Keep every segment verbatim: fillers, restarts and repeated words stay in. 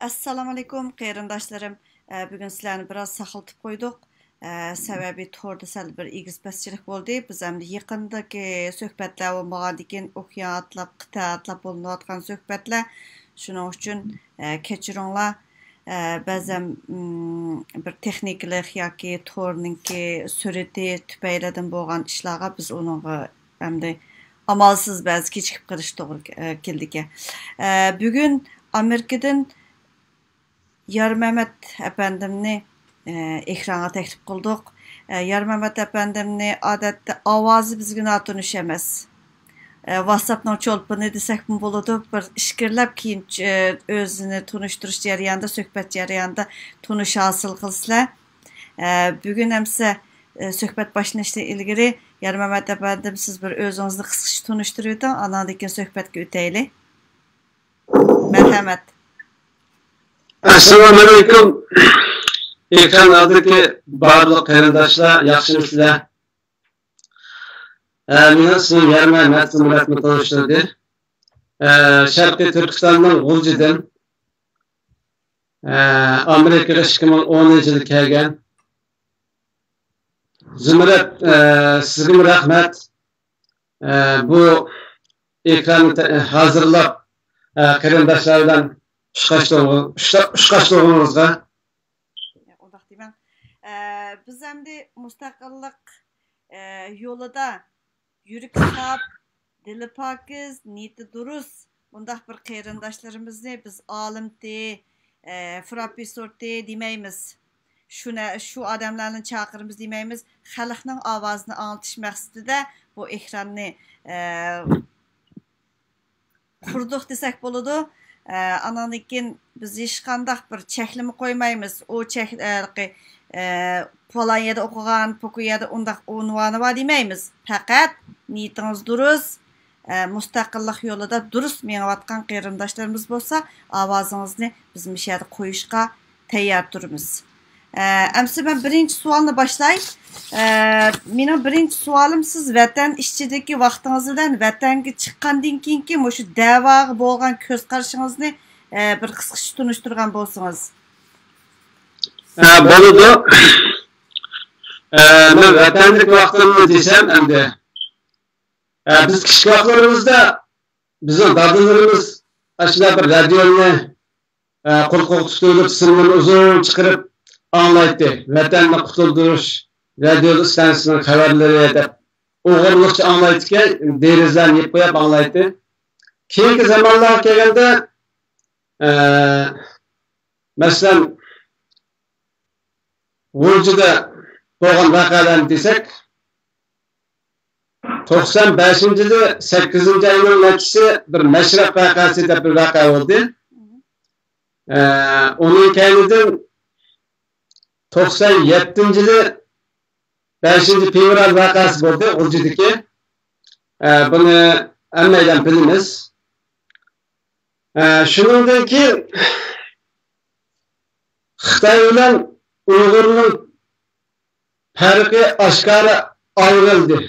ئەسسالامۇئەلەيكۇم، قېرىنداشلىرىم. ئە، بۈگۈن سىلەرنى بىراز ساقلىتىپ قويدۇق. ئە، سەۋەبى، توردا سەل بىر ئېگىز-پەسچىلىك بولدى. بىز ئەمدى يېقىندىكى سۆھبەتلەر بولمىغاندىكىن، ئوكيان ئاتلاپ، قىتئە ئاتلاپ بولۇنۇۋاتقان سۆھبەتلەر. شۇنىڭ ئۈچۈن، ئە، كەچۈرۈڭلار. ئە، بەزەن، ئىم، بىر تېخنىكىلىق ياكى تورنىڭكى سۈرئىتى تۈپەيلىدىن بولغان ئىشلارغا بىز ئۇنىڭغا ئەمدى ئامالسىز بەزى كېچىكىپ قېلىش توغرا، ئە، كېلىدىكەن. ئە، بۈگۈن ئامېرىكىدىن يارمەمەت ئەپەندىمنى، ئە، ئېكرانغا تەكلىپ قىلدۇق. ئە، يارمەمەت ئەپەندىمنى ئادەتتە ئاۋازى بىزگە ناتونۇش ئەمەس. ئە، ۋاتساپنىڭ چولپىنى دېسەكمۇ بولىدۇ. بىر ئىچكىرىلەپ كېيىن، ئە، ئۆزىنى تونۇشتۇرۇش جەريانىدا، سۆھبەت جەريانىدا تونۇش ھاسىل قىلىسىلەر. ئە، بۈگۈن ئەمسە، ئە، سۆھبەت باشلىنىشتىن ئىلگىرى يارمەمەت ئەپەندىم، سىز بىر ئۆزىڭىزنى قىسقىچە تونۇشتۇرۇۋېتىڭ، ئاناندىن كېيىن سۆھبەتكە ئۆتەيلى. مەرھەمەت. ئەسسالامۇئەلەيكۇم. ئېكران ئالدىدىكى بارلىق قېرىنداشلار، ياخشىمۇسىلەر؟ ئە، مېنىڭ ئىسمىم يارمەمەت زۇمرەتمۇ تونۇشتۇردى. ئە، شەرقىي تۈركىستاننىڭ غۇلجىدىن. ئە، ئامېرىكىغا ئىككى مىڭ ئونىنچى يىلى كەلگەن. زۇمرەت، ئە، سىزگىمۇ رەھمەت. ئە، بۇ ئېكراننى تە-، ھازىرلاپ، ئە، قېرىنداشلار بىلەن ئۇچراشتۇرغۇ-، ئۇچرا-، ئۇچراشتۇرغىنىڭىزغا. ئۇنداق دېمەڭ. ئە، بىز ئەمدى مۇستەقىللىق، ئە، يولىدا يۈرىكى ساپ، دىلى پاكىز، نىيىتى دۇرۇس، بۇنداق بىر قېرىنداشلىرىمىزنى بىز ئالىمتى، ئە، پروفېسسورتى دېمەيمىز. شۇ نە-، شۇ ئادەملەرنى چاقىرىمىز دېمەيمىز. خەلقنىڭ ئاۋازىنى ئاڭلىتىش مەقسىتىدە بۇ ئېكراننى، ئە، قۇردۇق دېسەك بولىدۇ. ئە، ئاناندىن كېيىن بىز ھېچقانداق بىر چەكلىمە قويمايمىز. ئۇ چەك-، ئە، ھېلىقى، ئە، پالان يەردە ئوقۇغان، پوكۇ يەردە ئۇنداق ئۇنۋانى بار دېمەيمىز. پەقەت نىيىتىڭىز دۇرۇس، ئە، مۇستەقىللىق يولىدا دۇرۇس مېڭىۋاتقان قېرىنداشلىرىمىز بولسا، ئاۋازىڭىزنى بىز مۇشۇ يەردە قويۇشقا تەييار تۇرىمىز. ئە، ئەمسە مەن بىرىنچى سوئالنى باشلاي. ئە، مېنىڭ بىرىنچى سوئالىم، سىز ۋەتەن ئىچىدىكى ۋاقتىڭىز بىلەن ۋەتەنگە چىققاندىن كېيىنكى مۇشۇ دەۋاغا بولغان كۆز قارىشىڭىزنى، ئە، بىر قىسقىچە تونۇشتۇرغان بولسىڭىز. ئە، بولىدۇ. ئە، مەن ۋەتەندىكى ۋاقتىمنى دېسەم ئەمدى، ئە، بىز كىچىك ۋاقىتلىرىمىزدا بىزنىڭ دادىلىرىمىز ئاشۇنداق بىر رادىيونى، ئە، قۇلىقىغا تۇتۇۋېلىپ، سىملىرىنى ئۇزۇن چىقىرىپ ئاڭلايتتى. ۋەتەننى قۇتۇلدۇرۇش، رادىيو ئىستانسىسىنىڭ خەۋەرلىرى دەپ ئوغرىلىقچە ئاڭلايتتىكەن، دېرىزىلەرنى يېپىپ قويۇپ ئاڭلايتتى. كېيىنكى زامانلارغا كەلگەندە، ئە، مەسىلەن، غۇلجىدا بولغان ۋەقەلەرنى دېسەك، توقسان بەشىنچى يىلى سەككىزىنچى ئاينىڭ نەچچىسى بىر مەشرەپ ۋەقەسى دەپ بىر ۋەقە بولدى. ئە، ئۇنىڭ كەينىدىن توقسان يەتتىنچى يىلى بەشىنچى فېۋرال ۋەقەسى بولدى غۇلجىدىكى. ئە، بۇنى ھەممەيلەن بىلىمىز. ئە، شۇنىڭدىن كېيىن خىتاي بىلەن ئۇيغۇرنىڭ پەرقى ئاشكارا ئايرىلدى.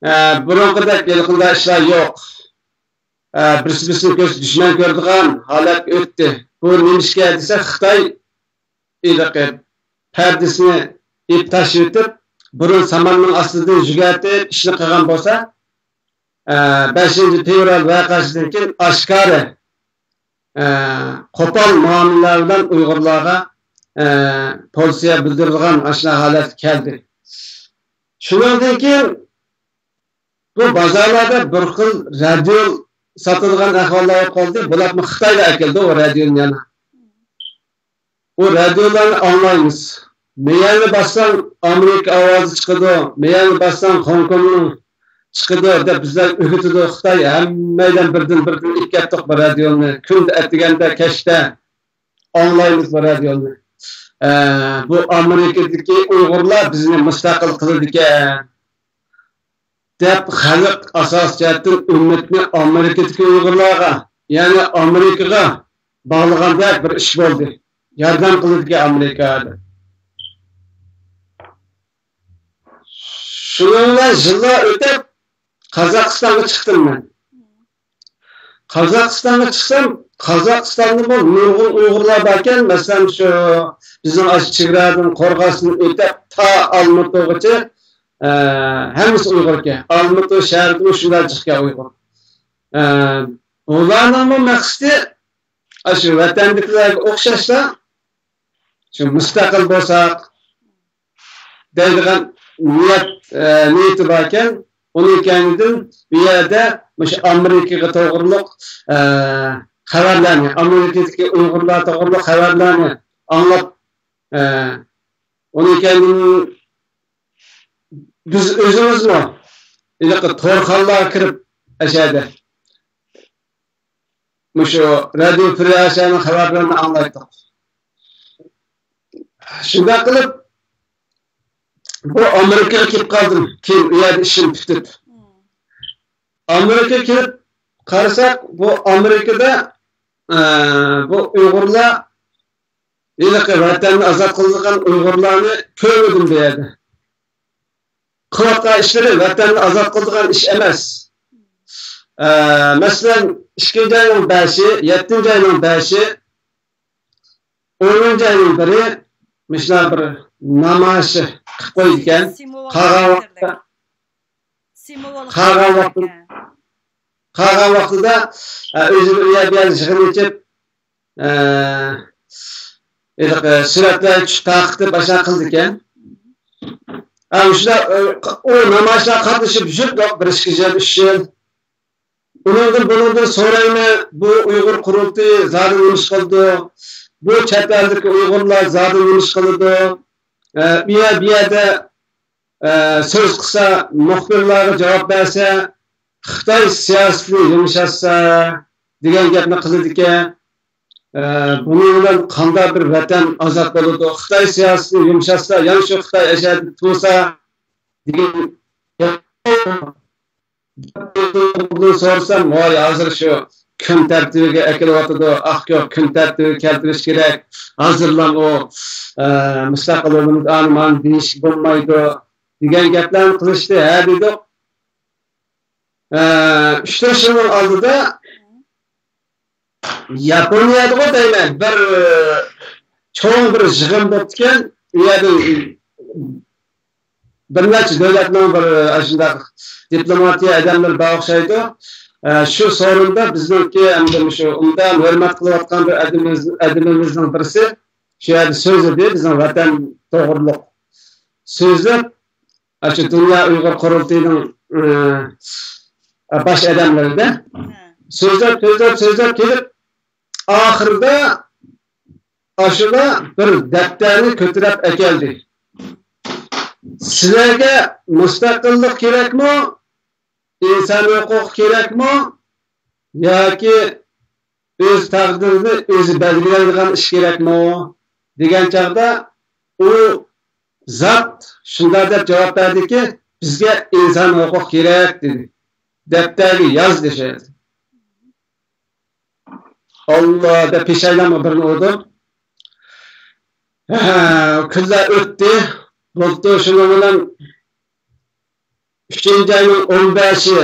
ئە، بۇرۇنقىدەك ھېلىقىنداق ئىشلار يوق. ئە، بىرسى بىرسىنى كۆرسە دۈشمەن كۆرىدىغان ھالەتكە ئۆتتى. بۇ نېمىشقا دېسە، خىتاي ھېلىقى پەردىسىنى ئېلىپ تاشلىۋېتىپ، بۇرۇن ساماننىڭ ئاستىدىن يۈگەرتىپ ئىشنى قىلغان بولسا، ئە، بەشىنچى فېۋرال ۋەقەسىدىن كېيىن ئاشكارا، ئە، قوپال مۇئامىلىلەر بىلەن ئۇيغۇرلارغا، ئە، پوزىتسىيە بىلدۈرىدىغان ئاشۇنداق ھالەتكە كەلدى. شۇنىڭدىن كېيىن بۇ بازارلاردا بىر خىل رادىيو ساتىدىغان ئەھۋاللار بولۇپ قالدى. بۇلارمۇ خىتايدا ئەكەلدى ئۇ رادىيونى يەنە. ئۇ رادىيولارنى ئاڭلايمىز. مەيەننى باسساڭ ئامېرىكا ئاۋازى چىقىدۇ، مەيەننى باسساڭ خوڭكوڭنىڭ چىقىدۇ دەپ بىزلەر ئۆگىتىدۇ خىتاي. ھەممەيلەن بىردىن بىردىن ئېلىپ كەتتۇق بۇ رادىيونى. كۈندە ئەتىگەندە كەچتە ئاڭلايمىز بۇ رادىيونى. ئە، بۇ ئامېرىكىدىكى ئۇيغۇرلار بىزنى مۇستەقىل قىلىدىكەن دەپ خەلق ئاساسىي جەھەتتىن ئۈمىدنى ئامېرىكىدىكى ئۇيغۇرلارغا، يەنى ئامېرىكىغا باغلىغاندەك بىر ئىش بولدى. ياردەم قىلىدىكەن ئامېرىكا دەپ. شۇنىڭ بىلەن يىللار ئۆتۈپ، قازاقىستانغا چىقتىم مەن. قازاقىستانغا چىقسام، قازاقىستاندىمۇ نۇرغۇن ئۇيغۇرلار باركەن. مەسىلەن، شۇ بىزنىڭ ئاشۇ چېگرادىن، قورغاستىن ئۆتۈپ تا ئالمۇتىغىچە، ئە، ھەممىسى ئۇيغۇركەن. ئالمۇتى شەھىرىدىمۇ شۇنداق جىقكەن ئۇيغۇر. ئە، ئۇلارنىڭمۇ مەقسىتى ئاشۇ ۋەتەندىكىلەرگە ئوخشاشلا شۇ مۇستەقىل بولساق دەيدىغان نىيەت، ئە، نىيىتى باركەن. ئۇنىڭ كەينىدىن بۇ يەردە مۇشۇ ئامېرىكىغا توغرۇلۇق، ئە، خەۋەرلەرنى، ئامېرىكىدىكى ئۇيغۇرلار توغرۇلۇق خەۋەرلەرنى ئاڭلاپ، ئە، ئۇنىڭ كەينىدىن بىز ئۆزىمىزمۇ ھېلىقى تورخانىلارغا كىرىپ، ئەشەدە مۇشۇ رادىيو پىرىياشانىڭ خەۋەرلىرىنى ئاڭلايتتۇق. شۇنداق قىلىپ، بۇ ئامېرىكىغا كېلىپ قالدىم. كېيىن ئۇ يەردە ئىشىم پۈتۈپ. ئامېرىكىغا كېلىپ قارىساق، بۇ ئامېرىكىدا، ئە، بۇ ئۇيغۇرلار، ھېلىقى ۋەتەننى ئازاد قىلىدىغان ئۇيغۇرلارنى كۆرمىدىم بۇ يەردە. قىلىۋاتقان ئىشلىرى ۋەتەننى ئازاد قىلىدىغان ئىش ئەمەس. ئە، مەسىلەن، ئىككىنچى ئاينىڭ بەشى، يەتتىنچى ئاينىڭ بەشى، ئونىنچى ئاينىڭ بىرى مۇشۇنداق بىر نامايىش قىلىپ قويىدىكەن. سىمۋول قالغان ۋاقىتتا، سىمۋول قالغان ۋاقىت، قالغان ۋاقتىدا، ئە، ئۆزى بىر يەر، بىر يەر يىغىن ئېچىپ، ئە، ھېلىقى سۈرەتلەر چۈشۈپ تارقىتىپ ئاشۇنداق قىلىدىكەن. ئە، شۇنداق، ئە، ئۇ نامايىشلارغا قاتنىشىپ يۈردۇق، بىر ئىككى يىل، ئۈچ يىل. ئۇنىڭدىن، بۇنىڭدىن سورايمەن، بۇ ئۇيغۇر قۇرۇلتىيى زادى نېمە ئىش قىلىدۇ؟ بۇ چەت ئەلدىكى ئۇيغۇرلار زادى نېمە ئىش قىلىدۇ؟ ئە، ئۇ يەر، بۇ يەردە، ئە، سۆز قىلسا، مۇخبىرلارغا جاۋاب بەرسە، خىتاي سىياسىتىنى يۇمشاتسا دېگەن گەپنى قىلىدىكەن. ئە، بۇنىڭ بىلەن قانداق بىر ۋەتەن ئازاد بولىدۇ؟ خىتاي سىياسىتىنى يۇمشاتسا، يەنە شۇ خىتاي ئەشەدە تۇرسا دېگەن گەپنى سورىسام، ۋاي، ھازىر شۇ كۈن تەرتىپىگە ئەكېلىۋاتىدۇ، ئاق، يوق، كۈن تەرتىپىگە كەلتۈرۈش كېرەك، ھازىرلا ئۇ، ئە، مۇستەقىل ئورنىمىز ئانىمان دېيىشكە بولمايدۇ، دېگەن گەپلەرنى قىلىشتى، ھە، دېدۇق. ئە، ئۈچ تۆت يىلنىڭ ئالدىدا ياپونىيەدىغۇ دەيمەن، بىر، ئە، چوڭ بىر يىغىن بوپتىكەن. ئۇ يەردە بىر نەچچە دۆلەتنىڭ بىر، ئە، ئاشۇنداق دىپلوماتىيە ئادەملىرى بار ئوخشايدۇ. ئە، شۇ سورۇندا بىزنىڭكى ئەمدى مۇشۇ ئوبدان ھۆرمەت قىلىۋاتقان بىر ئادىمىمىز، ئادىمىمىزنىڭ بىرسى شۇ يەردە سۆزلىدى، بىزنىڭ ۋەتەن توغرۇلۇق سۆزلەپ، ئاشۇ دۇنيا ئۇيغۇر قۇرۇلتىيىنىڭ، ئى، باش ئادەملىرىدە سۆزلەپ، سۆزلەپ، سۆزلەپ كېلىپ، ئاخىرىدا ئاشۇلار بىر دەپتەرنى كۆتۈرۈپ ئەكەلدى. سىلەرگە مۇستەقىللىق كېرەكمۇ؟ ئىنسان ھوقۇقى كېرەكمۇ؟ ياكى ئۆز تەقدىرىنى ئۆزى بەلگىلەيدىغان ئىش كېرەكمۇ؟ دېگەن چاغدا ئۇ زات شۇنداق دەپ جاۋاب بەردىكى، بىزگە ئىنسان ھوقۇق كېرەك، دېدى. دەپتەرگە يازدى شۇ يەردە. ئاللا دەپ پېشايلانغا بىرنى ئۇردۇم. ھە، كۈنلەر ئۆتتى. بولۇپتۇ، شۇنىڭ بىلەن ئۈچىنچى ئاينىڭ ئون بەشى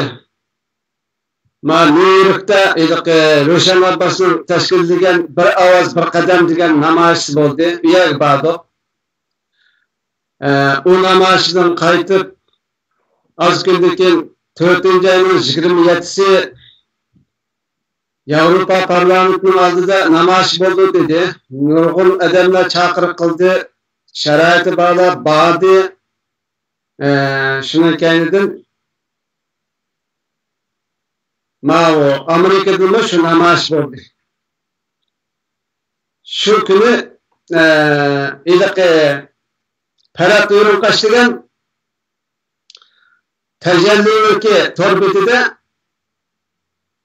ما نيۇ يوركتا ھېلىقى روشەن ئابباسنىڭ تەشكىللىگەن بىر ئاۋاز، بىر قەدەم دېگەن نامايىشى بولدى. ئۇ يەرگە باردۇق. ئە، ئۇ نامايىشتىن قايتىپ، ئاز كۈندىن كېيىن تۆتىنچى ئاينىڭ يىگىرمە يەتتىسى ياۋروپا پارلامېنتىنىڭ ئالدىدا نامايىش بولىدۇ دېدى. نۇرغۇن ئادەملەر چاقىرىق قىلدى. شارائىتى بارلار باردى. ئە، شۇنىڭ كەينىدىن ماۋۇ ئامېرىكىدىمۇ شۇ نامايىش بولدى. شۇ كۈنى، ئە، ھېلىقى پەرھات ھۆرۈنقاش دېگەن تەجەللىنىڭكى تور بېتىدە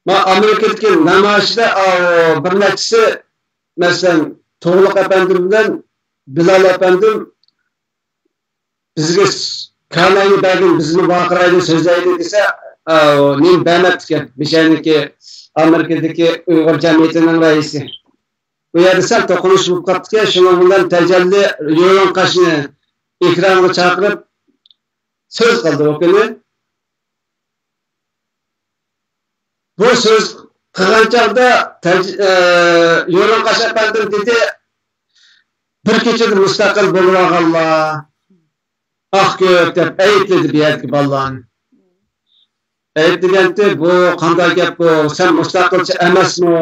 ما ئامېرىكىدىكى نامايىشتا، ئاۋۇ بىر نەچچىسى، مەسىلەن، تۇغلۇق ئەپەندىم بىلەن بىلال ئەپەندىم بىزگە كاناينى بەرگىن، بىزمۇ ۋارقىرايلى، سۆزلەيلى دېسە، ئاۋۇ نېمە بەرمەپتىكەن. مىشەنىڭكى ئامېرىكىدىكى ئۇيغۇر جەمئىيىتىنىڭ رەئىسى. بۇ يەردە سەل توقۇنۇش بولۇپ قاپتىكەن، شۇنىڭ بىلەن تەجەللى ھۆرۈنقاشنى ئېكرانغا چاقىرىپ سۆز قىلدى ئۇ كۈنى. بۇ سۆز قىلغان چاغدا تەج- ئە، يورۇن قاش ئەپەندىم دېدى، بىر كېچىدە مۇستەقىل بولۇۋالغانلار ئاق كۆپ دەپ ئەيىبلىدى بۇ يەردىكى بالىلارنى. ئەيىبلىگەنتى، بۇ قانداق گەپ بۇ؟ سەن مۇستەقىلچى ئەمەسمۇ؟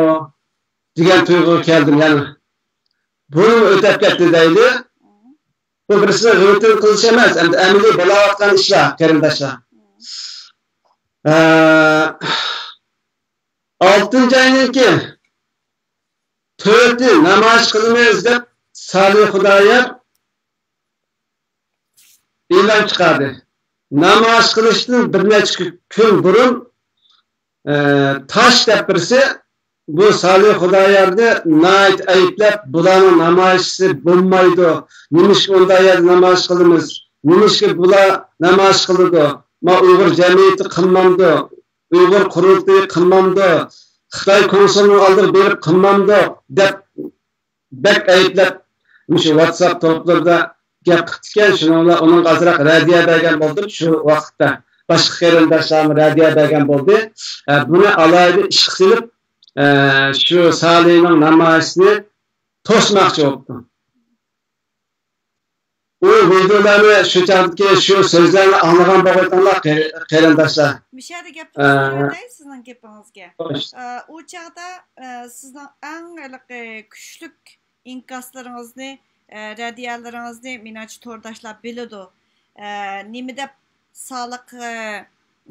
دېگەن تۇيغۇغا كەلدىم يەنە. بۇنىمۇ ئۆتەپ كەتتى دەيلى. بۇ بىرسىنىڭ غەيۋىتىنى قىلىش ئەمەس، ئەمدى ئەمەلىي بولاۋاتقان ئىشلار، قېرىنداشلار. ئە، ئالتىنچى ئاينىڭكى تۆتى نامايىش قىلىمىز دەپ سالىھ خۇدايار ئېلان چىقاردى. نامايىش قىلىشتىن بىر نەچچە كۈن بۇرۇن، ئە، تاش دەپ بىرسى بۇ سالىھ خۇدايارنى ناھايىتى ئەيىبلەپ، بۇلارنىڭ نامايىشى بولمايدۇ. نېمىشقا ئۇنداق يەردە نامايىش قىلىمىز؟ نېمىشقا بۇلار نامايىش قىلىدۇ؟ ما ئۇيغۇر جەمئىيىتى قىلمامدۇ؟ ئۇيغۇر قۇرۇلتىيى قىلمامدۇ؟ خىتاي كونسۇلىنىڭ ئالدىغا بېرىپ قىلمامدۇ؟ دەپ بەك ئەيىبلەپ، مۇشۇ ۋاتساپ توپلىرىدا گەپ قىپتىكەن، شۇنىڭ بىلەن ئۇنىڭغا ئازراق رەددىيە بەرگەن بولدۇم شۇ ۋاقىتتا. باشقا قېرىنداشلارمۇ رەددىيە بەرگەن بولدى. ئە، بۇنى ئالاھىدە ئىشقا سېلىپ، ئە، شۇ سالىنىڭ نامايىشىنى توسماقچى بوپتۇ. ئۇ ۋىدېئولارنى، شۇ چاغدىكى شۇ سۆزلەرنى ئاڭلىغان بولغىيتىڭلار، قېرى-، قېرىنداشلار. مۇشۇ يەردە گەپ ئە، توختىتىۋېتەي سىزنىڭ گېپىڭىزگە. خوش. ئە، ئۇ چاغدا، ئە، سىزنىڭ ئەڭ ھېلىقى كۈچلۈك ئىنكاسلىرىڭىزنى، ئە، رەددىيەلىرىڭىزنى مېنىڭچە تورداشلار بىلىدۇ. ئە، نېمە دەپ سالىق، ئە،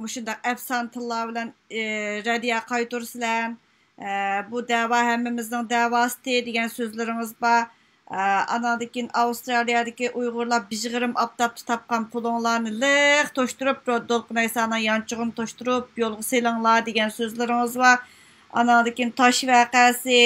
مۇشۇنداق ئەپسانە تىللار بىلەن، ئە، رەددىيە قايتۇرىسىلەر؟ ئە، بۇ دەۋا ھەممىمىزنىڭ دەۋاسى دېگەن سۆزلىرىڭىز بار. ئە، ئاناندىن كېيىن ئاۋسترالىيەدىكى ئۇيغۇرلار بىژغىرىم ئاپتاپتا تاپقان پۇلۇڭلارنى لىق توشتۇرۇپ، دولقۇن ئەيسانىڭ يانچۇقىنى توشتۇرۇپ، يولغا سېلىڭلار دېگەن سۆزلىرىڭىز بار. ئاناندىن كېيىن تاش ۋەقەسى،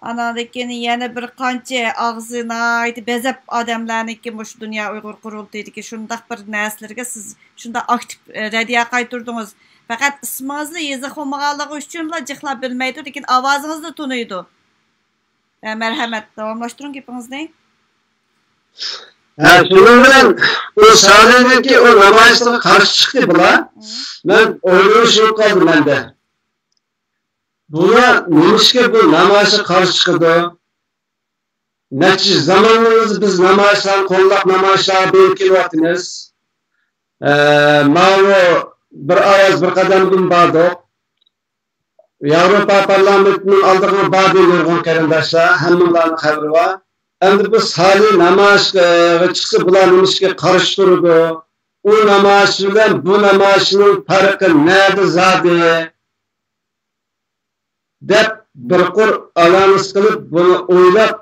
ئاناندىن كېيىن يەنە بىر قانچە ئاغزى ناھايىتى بەزەپ ئادەملەرنىڭكى مۇشۇ دۇنيا ئۇيغۇر قۇرۇلتىيىدىكى شۇنداق بىر نەرسىلىرىگە سىز شۇنداق ئاكتىپ، ئە، رەددىيە قايتۇردىڭىز. پەقەت ئىسمىڭىزنى يېزىق بولمىغانلىقى ئۈچۈنلا جىقلار بىلمەيدۇ، لېكىن ئاۋازىڭىزنى تونۇيدۇ. ئە، مەرھەمەت، داۋاملاشتۇرۇڭ گېپىڭىزنى. ھە، شۇنىڭ بىلەن ئۇ سالىنىڭكى ئۇ نامايىشىغا قارشى چىقتى بۇلار. مەن ئويلىنىش بولۇپ قالدى مەندە. بۇلار نېمىشقا بۇ نامايىشقا قارشى چىقىدۇ؟ نەچچە زامانىمىز بىز نامايىشلارنى قوللاپ، نامايىشلارغا بېرىپ كېلىۋاتىمىز. ئە، ماۋۇ بىر ئاۋاز، بىر قەدەمدىن باردۇق. ياۋروپا پارلامېنتىنىڭ ئالدىغا باردى نۇرغۇن قېرىنداشلار، ھەممىڭلارنىڭ خەۋىرى بار. ئەمدى بۇ سالى نامايىشقا چىقسا، بۇلار نېمىشقا قارشى تۇرىدۇ؟ ئۇ نامايىش بىلەن بۇ نامايىشنىڭ پەرقى نەدە زادى؟ دەپ بىر قۇر ئانالىز قىلىپ، بۇنى ئويلاپ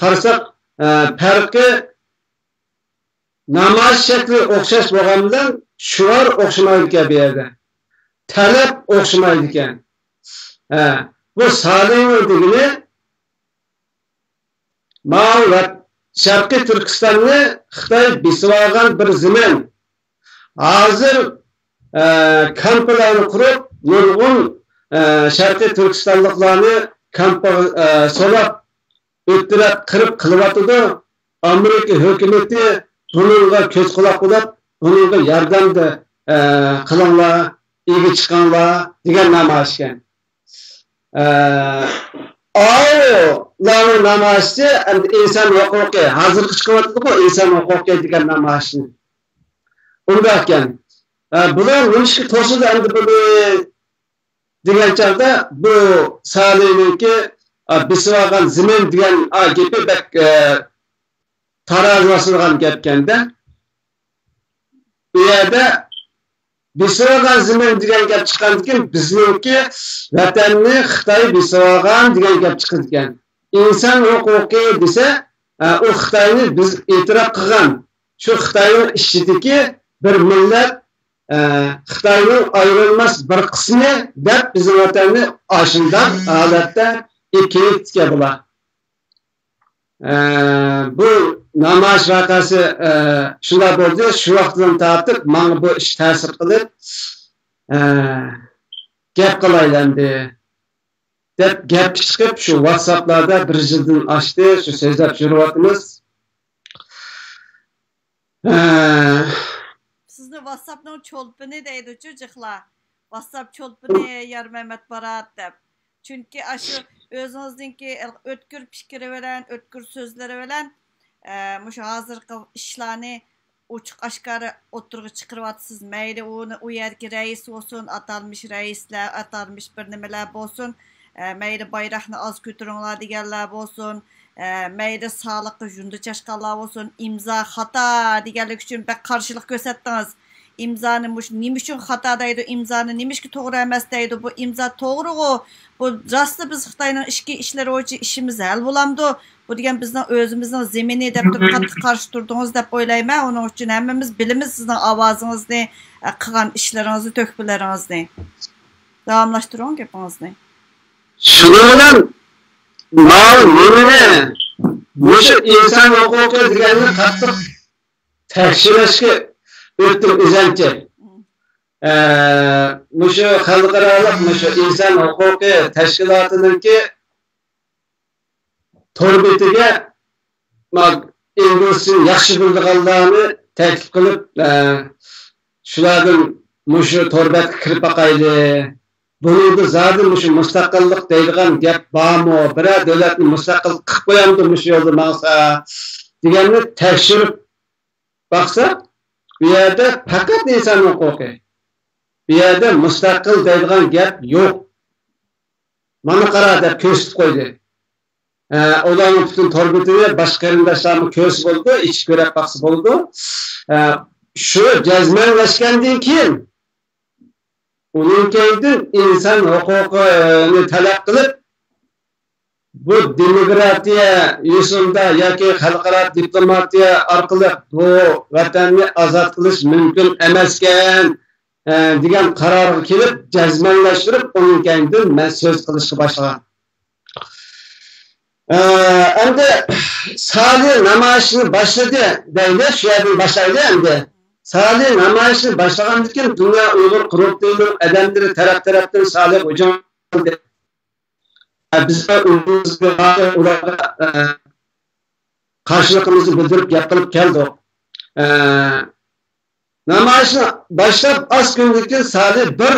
قارىساق، ئە، پەرقى نامايىش شەكلى ئوخشاش بولغان بىلەن شوئار ئوخشىمايدىكەن بۇ يەردە. تەلەپ ئوخشىمايدىكەن. ھە، بۇ سالىنىڭ دېگىنى ماۋۇ ۋەت-، شەرقىي تۈركىستاننى خىتاي بېسىۋالغان بىر زېمىن. ھازىر، ئە، كامپلارنى قۇرۇپ، نۇرغۇن، ئە، شەرقىي تۈركىستانلىقلارنى كامپقا، ئە، سولاپ، ئۆلتۈرۈپ، قىرىپ قىلىۋاتىدۇ. ئامېرىكا ھۆكۈمىتى بۇنىڭغا كۆز قۇلاق بولۇپ، بۇنىڭغا ياردەم، ئە، قىلىڭلار، ئىگە چىقىڭلار دېگەن نامايىش ئىكەن. ئە، ئاۋۇلارنىڭ نامايىشى ئەمدى ئىنسان ھوقۇقى، ھازىرقى چىقىۋاتىدىغۇ ئىنسان ھوقۇقى دېگەن نامايىشنى. ئۇنداق ئىكەن. ئە، بۇلار نېمىشقا توسىدۇ ئەمدى بۇنى دېگەن چاغدا بۇ سالىنىڭكى، ئە، بېسىۋالغان زېمىن دېگەن، ئا، گېپى بەك، ئە، تارازى باسىدىغان گەپكەندە. بۇ يەردە بېسىۋالغان زېمىن دېگەن گەپ چىققاندىكىن، بىزنىڭكى ۋەتەننى خىتاي بېسىۋالغان دېگەن گەپ چىقىدىكەن. ئىنسان ھوقۇقى دېسە، ئە، ئۇ خىتاينى بىز ئېتىراپ قىلغان، شۇ خىتاينىڭ ئىچىدىكى بىر مىللەت، ئە، خىتاينىڭ ئايرىلماس بىر قىسمى دەپ بىزنىڭ ۋەتەننى ئاشۇنداق ھالەتتە ئېكىيتكەن بۇلار. ئە، بۇ نامايىش ۋەقەسى، ئە، شۇنداق بولدى. شۇ ۋاقىتتىن تارتىپ ماڭا بۇ ئىش تەسىر قىلىپ، ئە، گەپ قىلايلى ئەمدى دەپ گەپ چىقىپ، شۇ ۋاتساپلاردا بىر يىلدىن ئاشتى، شۇ سۆزلەپ يۈرۈۋاتىمىز. ئە، سىزنى ۋاتساپنىڭ چولپىنى دەيدۇچۇ جىقلار. ۋاتساپ چولپىنى يارمەمەت بارات دەپ. چۈنكى ئاشۇ ئۆزىڭىزنىڭكى ئۆتكۈر پىكرى بىلەن، ئۆتكۈر سۆزلىرى بىلەن، ئە، مۇشۇ ھازىرقى ئىشلارنى ئوچۇق ئاشكارا ئوتتۇرىغا چىقىرىۋاتىسىز. مەيلى ئۇنى، ئۇ يەردىكى رەئىس بولسۇن، ئاتالمىش رەئىسلەر، ئاتالمىش بىر نېمىلەر بولسۇن، ئە، مەيلى بايراقنى ئاز كۆتۈرۈڭلار دېگەنلەر بولسۇن، ئە، مەيلى سالىققا ژۇندا چاچقانلار بولسۇن، ئىمزا خاتا دېگەنلىك ئۈچۈن بەك قارشىلىق كۆرسەتتىڭىز. ئىمزانى مۇش-، نېمە ئۈچۈن خاتا دەيدۇ، ئىمزانى نېمە ئىشقا توغرا ئەمەس دەيدۇ، بۇ ئىمزا توغرىغۇ، بۇ راستلا بىز خىتاينىڭ ئىچكى ئىشلىرى بويىچە ئىشىمىز ھەل بولامدۇ، بۇ دېگەن بىزنىڭ ئۆزىمىزنىڭ زېمىنى دەپ تۇرۇپ قاتتىق قارشى تۇردىڭىز دەپ ئويلايمەن. ئۇنىڭ ئۈچۈن ھەممىمىز بىلىمىز سىزنىڭ ئاۋازىڭىزنى، ئە، قىلغان ئىشلىرىڭىزنى، تۆھپىلىرىڭىزنى. داۋاملاشتۇرۇڭ گېپىڭىزنى. شۇنىڭ بىلەن ماۋۇ نېمىنى، مۇشۇ ئىنسان ھوقۇقى دېگەننى قاتتىق تەكشۈرۈشكە ئۆتتۈم ئۆزەمچە. ئە، مۇشۇ خەلقئارالىق مۇشۇ ئىنسان ھوقۇقى تەشكىلاتىنىڭكى تور بېتىگە ما-، ئىنگلىزچىنى ياخشى بىلىدىغانلارنى تەكلىپ قىلىپ، ئە، شۇلاردىن مۇشۇ تور بەتكە كىرىپ باقايلى. بۇنىڭدا زادى مۇشۇ مۇستەقىللىق دەيدىغان گەپ بارمۇ؟ بىرەر دۆلەتنى مۇستەقىل قىلىپ قويامدۇ مۇشۇ يولدا ماڭسا؟ دېگەننى تەكشۈرۈپ باقساق، بۇ يەردە پەقەت ئىنسان ھوقۇقى، بۇ يەردە مۇستەقىل دەيدىغان گەپ يوق. مانا قارا دەپ كۆرسىتىپ قويدى. ئە، ئۇلارنىڭ پۈتۈن تور بېتىنى باشقا قېرىنداشلارمۇ كۆرسە بولىدۇ، ئىچىپ كۆرۈپ باقسا بولىدۇ. ئە، شۇ جەزمەنلەشكەندىن كېيىن، ئۇنىڭ كەينىدىن ئىنسان ھوقۇقىنى تەلەپ قىلىپ، بۇ دېموكراتىيە يوسۇندا ياكى خەلقئارا دىپلوماتىيە ئارقىلىق بۇ ۋەتەننى ئازاد قىلىش مۇمكىن ئەمەسكەن، ئە، دېگەن قارارغا كېلىپ، جەزمەنلەشتۈرۈپ، ئۇنىڭ كەينىدىن مەن سۆز قىلىشقا باشلىغان. ئە، ئەمدى سالى نامايىشنى باشلىدى دەيلى، شۇ يەردىن باشلايلى ئەمدى. سالى نامايىشنى باشلىغاندىن كېيىن دۇنيا ئۇيغۇر قۇرۇلتىيىنىڭ ئادەملىرى تەرەپ-تەرەپتىن سالىغا ھۇجۇم قىلدى. ئە، بىز ئۇلارغا، ئە، قارشىلىقىمىزنى بىلدۈرۈپ گەپ قىلىپ كەلدۇق. ئە، نامايىشنى باشلاپ ئاز كۈندىن كېيىن سالى بىر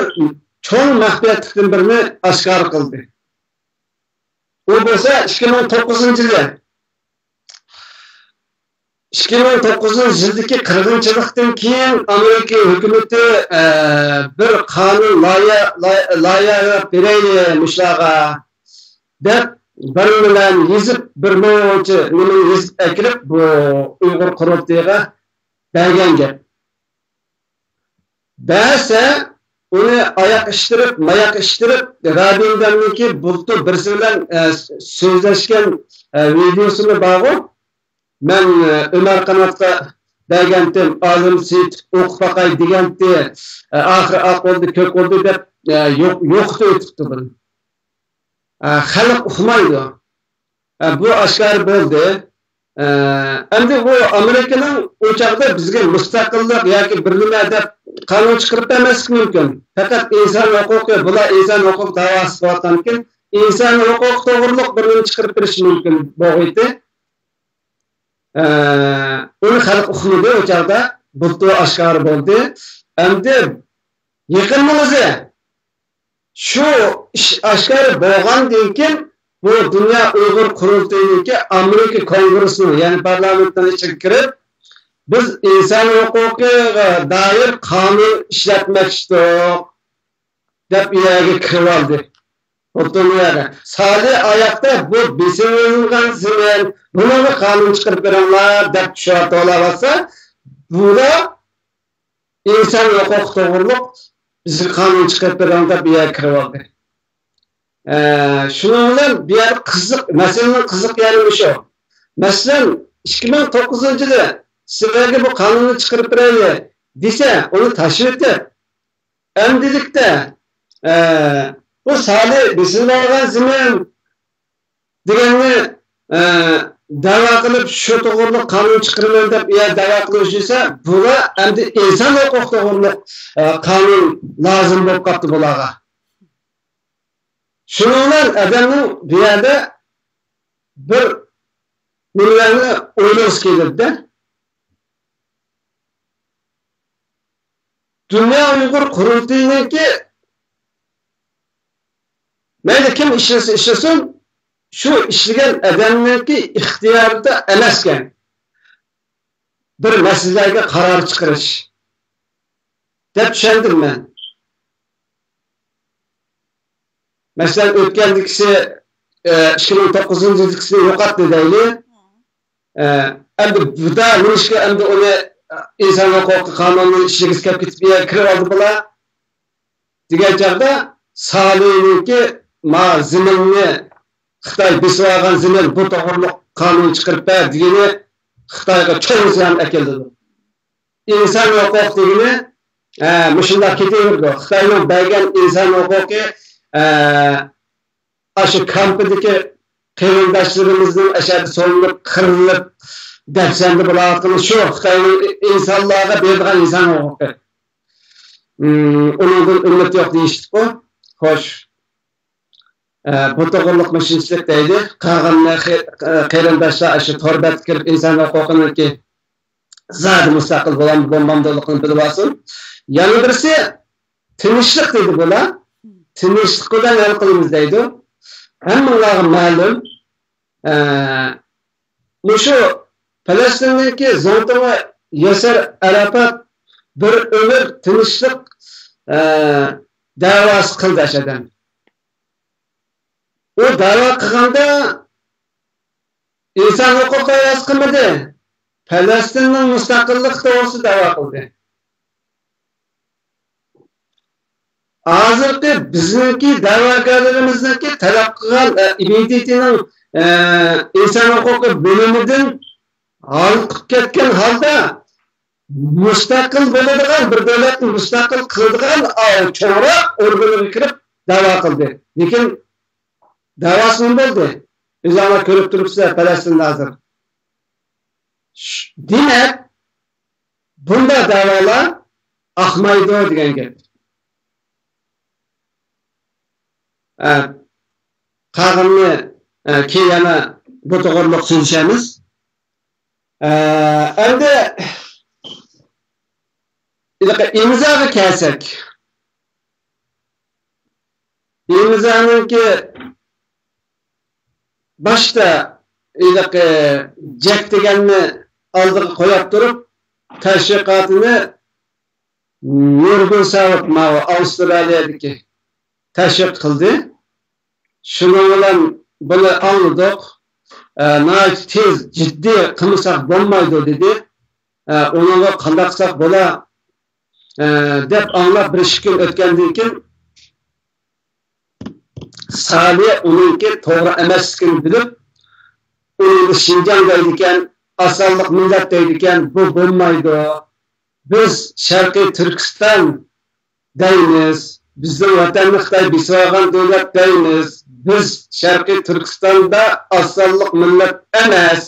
چوڭ مەخپىيەتلىكتىن بىرنى ئاشكارا قىلدى. ئۇ بولسا ئىككى مىڭ توققۇزىنچى يىلى، ئىككى مىڭ توققۇزىنچى يىلدىكى قىرغىنچىلىقتىن كېيىن ئامېرىكا ھۆكۈمىتى، ئە، بىر قانۇن لايىھە، لاي-، لايىھەلەپ بېرەيلى مۇشۇلارغا دەپ، بىر بىلەن يېزىپ، بىر مۇنچە نېمىنى يېزىپ ئەكىرىپ، بۇ ئۇيغۇر قۇرۇلتىيىغا بەرگەن گەپ. بەرسە، ئۇنى ئاياق ئىشتىرىپ، ماياق ئىشتىرىپ، رابىيە مەمنىڭكى بۇلتۇر بىرسى بىلەن، ئە، سۆزلەشكەن، ئە، ۋىدېيوسىمۇ بارغۇ. مەن، ئە، ئۆمەر قاناتقا بەرگەنتىم، ئالىم سېيىت ئوقۇپ باقاي دېگەنتى، ئە، ئاخىرى ئاق بولدى، كۆك بولدى دەپ، ئە، يوق-، يوقىتىۋېتىپتۇ بۇنى. ئە، خەلق ئۇقمايدۇ. ئە، بۇ ئاشكارا بولدى. ئە، ئەمدى ئۇ ئامېرىكىنىڭ ئۇ چاغدا بىزگە مۇستەقىللىق ياكى بىر نېمە دەپ قانۇن چىقىرىپ بەرمەسلىكى مۇمكىن. پەقەت ئىنسان ھوقۇقى، بۇلار ئىنسان ھوقۇق داۋاسى قىلىۋاتقاندىكىن، ئىنسان ھوقۇقى توغرۇلۇق بىر نېمە چىقىرىپ بېرىشى مۇمكىن بولغىيتى. ئە، ئۇنى خەلق ئۇقمىدى ئۇ چاغدا، بۇلتۇر ئاشكارا بولدى. ئەمدى يېقىننىڭ ئۆزى شۇ ئىش ئاشكارا بولغاندىن كېيىن، بۇ دۇنيا ئۇيغۇر قۇرۇلتىيىنىڭكى ئامېرىكا كونگرېسىنىڭ، يەنى پارلامېنتنىڭ ئىچىگە كىرىپ، بىز ئىنسان ھوقۇقىغا دائىر قانۇن ئىشلەتمەكچىدۇق، دەپ ئۇ يەرگە كىرىۋالدى. ئوتتۇرا يەردە. سالى ئاياقتا بۇ بېسىۋېلىنغان زېمىن، بۇنىڭغا قانۇن چىقىرىپ بېرىڭلار، دەپ شۇ توۋلاۋاتسا، بۇلار ئىنسان ھوقۇقى توغرۇلۇق بىزگە قانۇن چىقىرىپ بېرىڭ دەپ بۇ يەرگە كىرىۋالدى. ئە، شۇنىڭ بىلەن بۇ يەردە قىزىق، مەسىلىنىڭ قىزىق يېرى مۇشۇ. مەسىلەن، ئىككى مىڭ توققۇزىنچى يىلى سىلەرگە بۇ قانۇننى چىقىرىپ بېرەيلى دېسە، ئۇنى تاشلىۋېتىپ، ئەمدىلىكتە، ئە، بۇ سالى بېسىلىۋالغان زېمىن دېگەننى، ئە، دەۋا قىلىپ، شۇ توغرىلىق قانۇن چىقىرىمەن دەپ، يا دەۋا قىلىۋېتىشسە، بۇلار ئەمدى ئىنسان ھوقۇقى توغرىلىق، ئە، قانۇن لازىم بولۇپ قاپتۇ بۇلارغا. شۇنىڭ بىلەن ئادەمنىڭ بۇ يەردە بىر نېمىلەرنى ئويلىغۇسى كېلىدىدە. دۇنيا ئۇيغۇر قۇرۇلتىيىنىڭكى مەيلى كىم ئىشلىسە ئىشلىسۇن، شۇ ئىشلىگەن ئادەمنىڭكى ئىختىيارىدا ئەمەسكەن بىر مەسىلىلەرگە قارار چىقىرىش دەپ چۈشەندىم مەن. مەسىلەن، ئۆتكەندىكىسى، ئىككى مىڭ توققۇزىنچى يىلدىكىسىنى يوقاتتى دەيلى. ئەمدى بۇدا نېمىشقا ئەمدى ئۇنى ئىنسان ھوقۇقى قانۇنىنىڭ ئىچىگە كىرىپ كېتىپ بۇ يەرگە كىرىپ ئالدى بۇلار دېگەن چاغدا، سالىنىڭكى ما زېمىننى خىتاي بېسىۋالغان زېمىن، بۇ توغرىلىق قانۇن چىقىرىپ بەر دېگىنى خىتايغا چوڭ زىيان ئەكەلدى. ئىنسان ھوقۇق دېگىنى، ئە، مۇشۇنداق كېتىۋېرىدۇ. خىتاينىڭ بەرگەن ئىنسان ھوقۇقى، ئە، ئاشۇ كامپىدىكى قېرىنداشلىرىمىزنىڭ ئەشەدە سولىنىپ، قىرىلىپ، دەپسەندە بولۇۋاتقىنى شۇ خىتاينىڭ ئىنسانلارغا بېرىدىغان ئىنسان ھوقۇقى. ئۇنىڭدىن ئۈمىد يوق دېيىشتىكۇ. خوش. ئە، بۇ توغرىلىق مۇشۇنچىلىك دەيدۇ. قالغاننى قېرىنداشلار ئاشۇ تور بەتكە كىرىپ ئىنسان ھوقۇقىنىڭكى زادى مۇستەقىل بولامدۇ بولمامدۇلۇقىنى بىلىۋالسۇن. يەنە بىرسى، تىنچلىق دېدى بۇلار. تىنچلىق بىلەن ھەل قىلىمىز دەيدۇ. ھەممىڭلارغا مەلۇم، ئە، مۇشۇ پەلەستىندىكى زۇڭتۇڭى ياسىر ئاراپات بىر ئۆمۈر تىنچلىق، ئە، دەۋاسى قىلدى ئاشۇ ئادەم. ئۇ دەۋا قىلغاندا ئىنسان ھوقۇق دەۋاسى قىلمىدى. پەلەستىننىڭ مۇستەقىللىقى توغرىسىدا دەۋا قىلدى. ھازىرقى بىزنىڭكى دەۋاگەرلىرىمىزنىڭكى تەلەپ قىلغان، ئە، ئىبىدىتىنىڭ، ئە، ئىنسان ھوقۇقى بۆلۈمىدىن ھالقىپ كەتكەن ھالدا مۇستەقىل بولىدىغان، بىر دۆلەتنى مۇستەقىل قىلىدىغان ئاۋۇ چوڭراق ئورگىنىغا كىرىپ دەۋا قىلدى. لېكىن دەۋاسى نېمە بولدى؟ ئۆزۈڭلار كۆرۈپ تۇرۇپسىلەر پەلەستىندە ھازىر. دېمەك، بۇنداق دەۋالار ئاقمايدۇ دېگەن گەپ. ئە، قالغىنىنى، ئە، كېيىن يەنە بۇ توغرىلىق سۆزلىشەرمىز. ئە، ئەمدى ھېلىقى ئىمزاغا كەلسەك، ئىمزانىڭكى باشتا ھېلىقى جەك دېگەننى ئالدىغا قويۇپ تۇرۇپ، تەشۋىقاتىنى نۇرگۈل ساۋۇت، ماۋۇ ئاۋسترالىيەدىكى، تەشۋىق قىلدى. شۇنىڭ بىلەن بۇنى ئاڭلىدۇق. ئە، ناھايىتى تېز، جىددىي قىلمىساق بولمايدۇ، دېدى. ئە، ئۇنىڭغا قانداق قىلساق بولا، ئە، دەپ ئاڭلاپ بىر ئىككى كۈن ئۆتكەندىن كېيىن، سالى ئۇنىڭكى توغرا ئەمەسلىكىنى بىلىپ، ئۇنى شىنجاڭ دەيدىكەن، ئاز سانلىق مىللەت دەيدىكەن، بۇ بولمايدۇ. بىز شەرقىي تۈركىستان دەيمىز. بىزنىڭ ۋەتەننى خىتاي بېسىۋالغان دۆلەت دەيمىز. بىز شەرقىي تۈركىستاندا ئاز سانلىق مىللەت ئەمەس،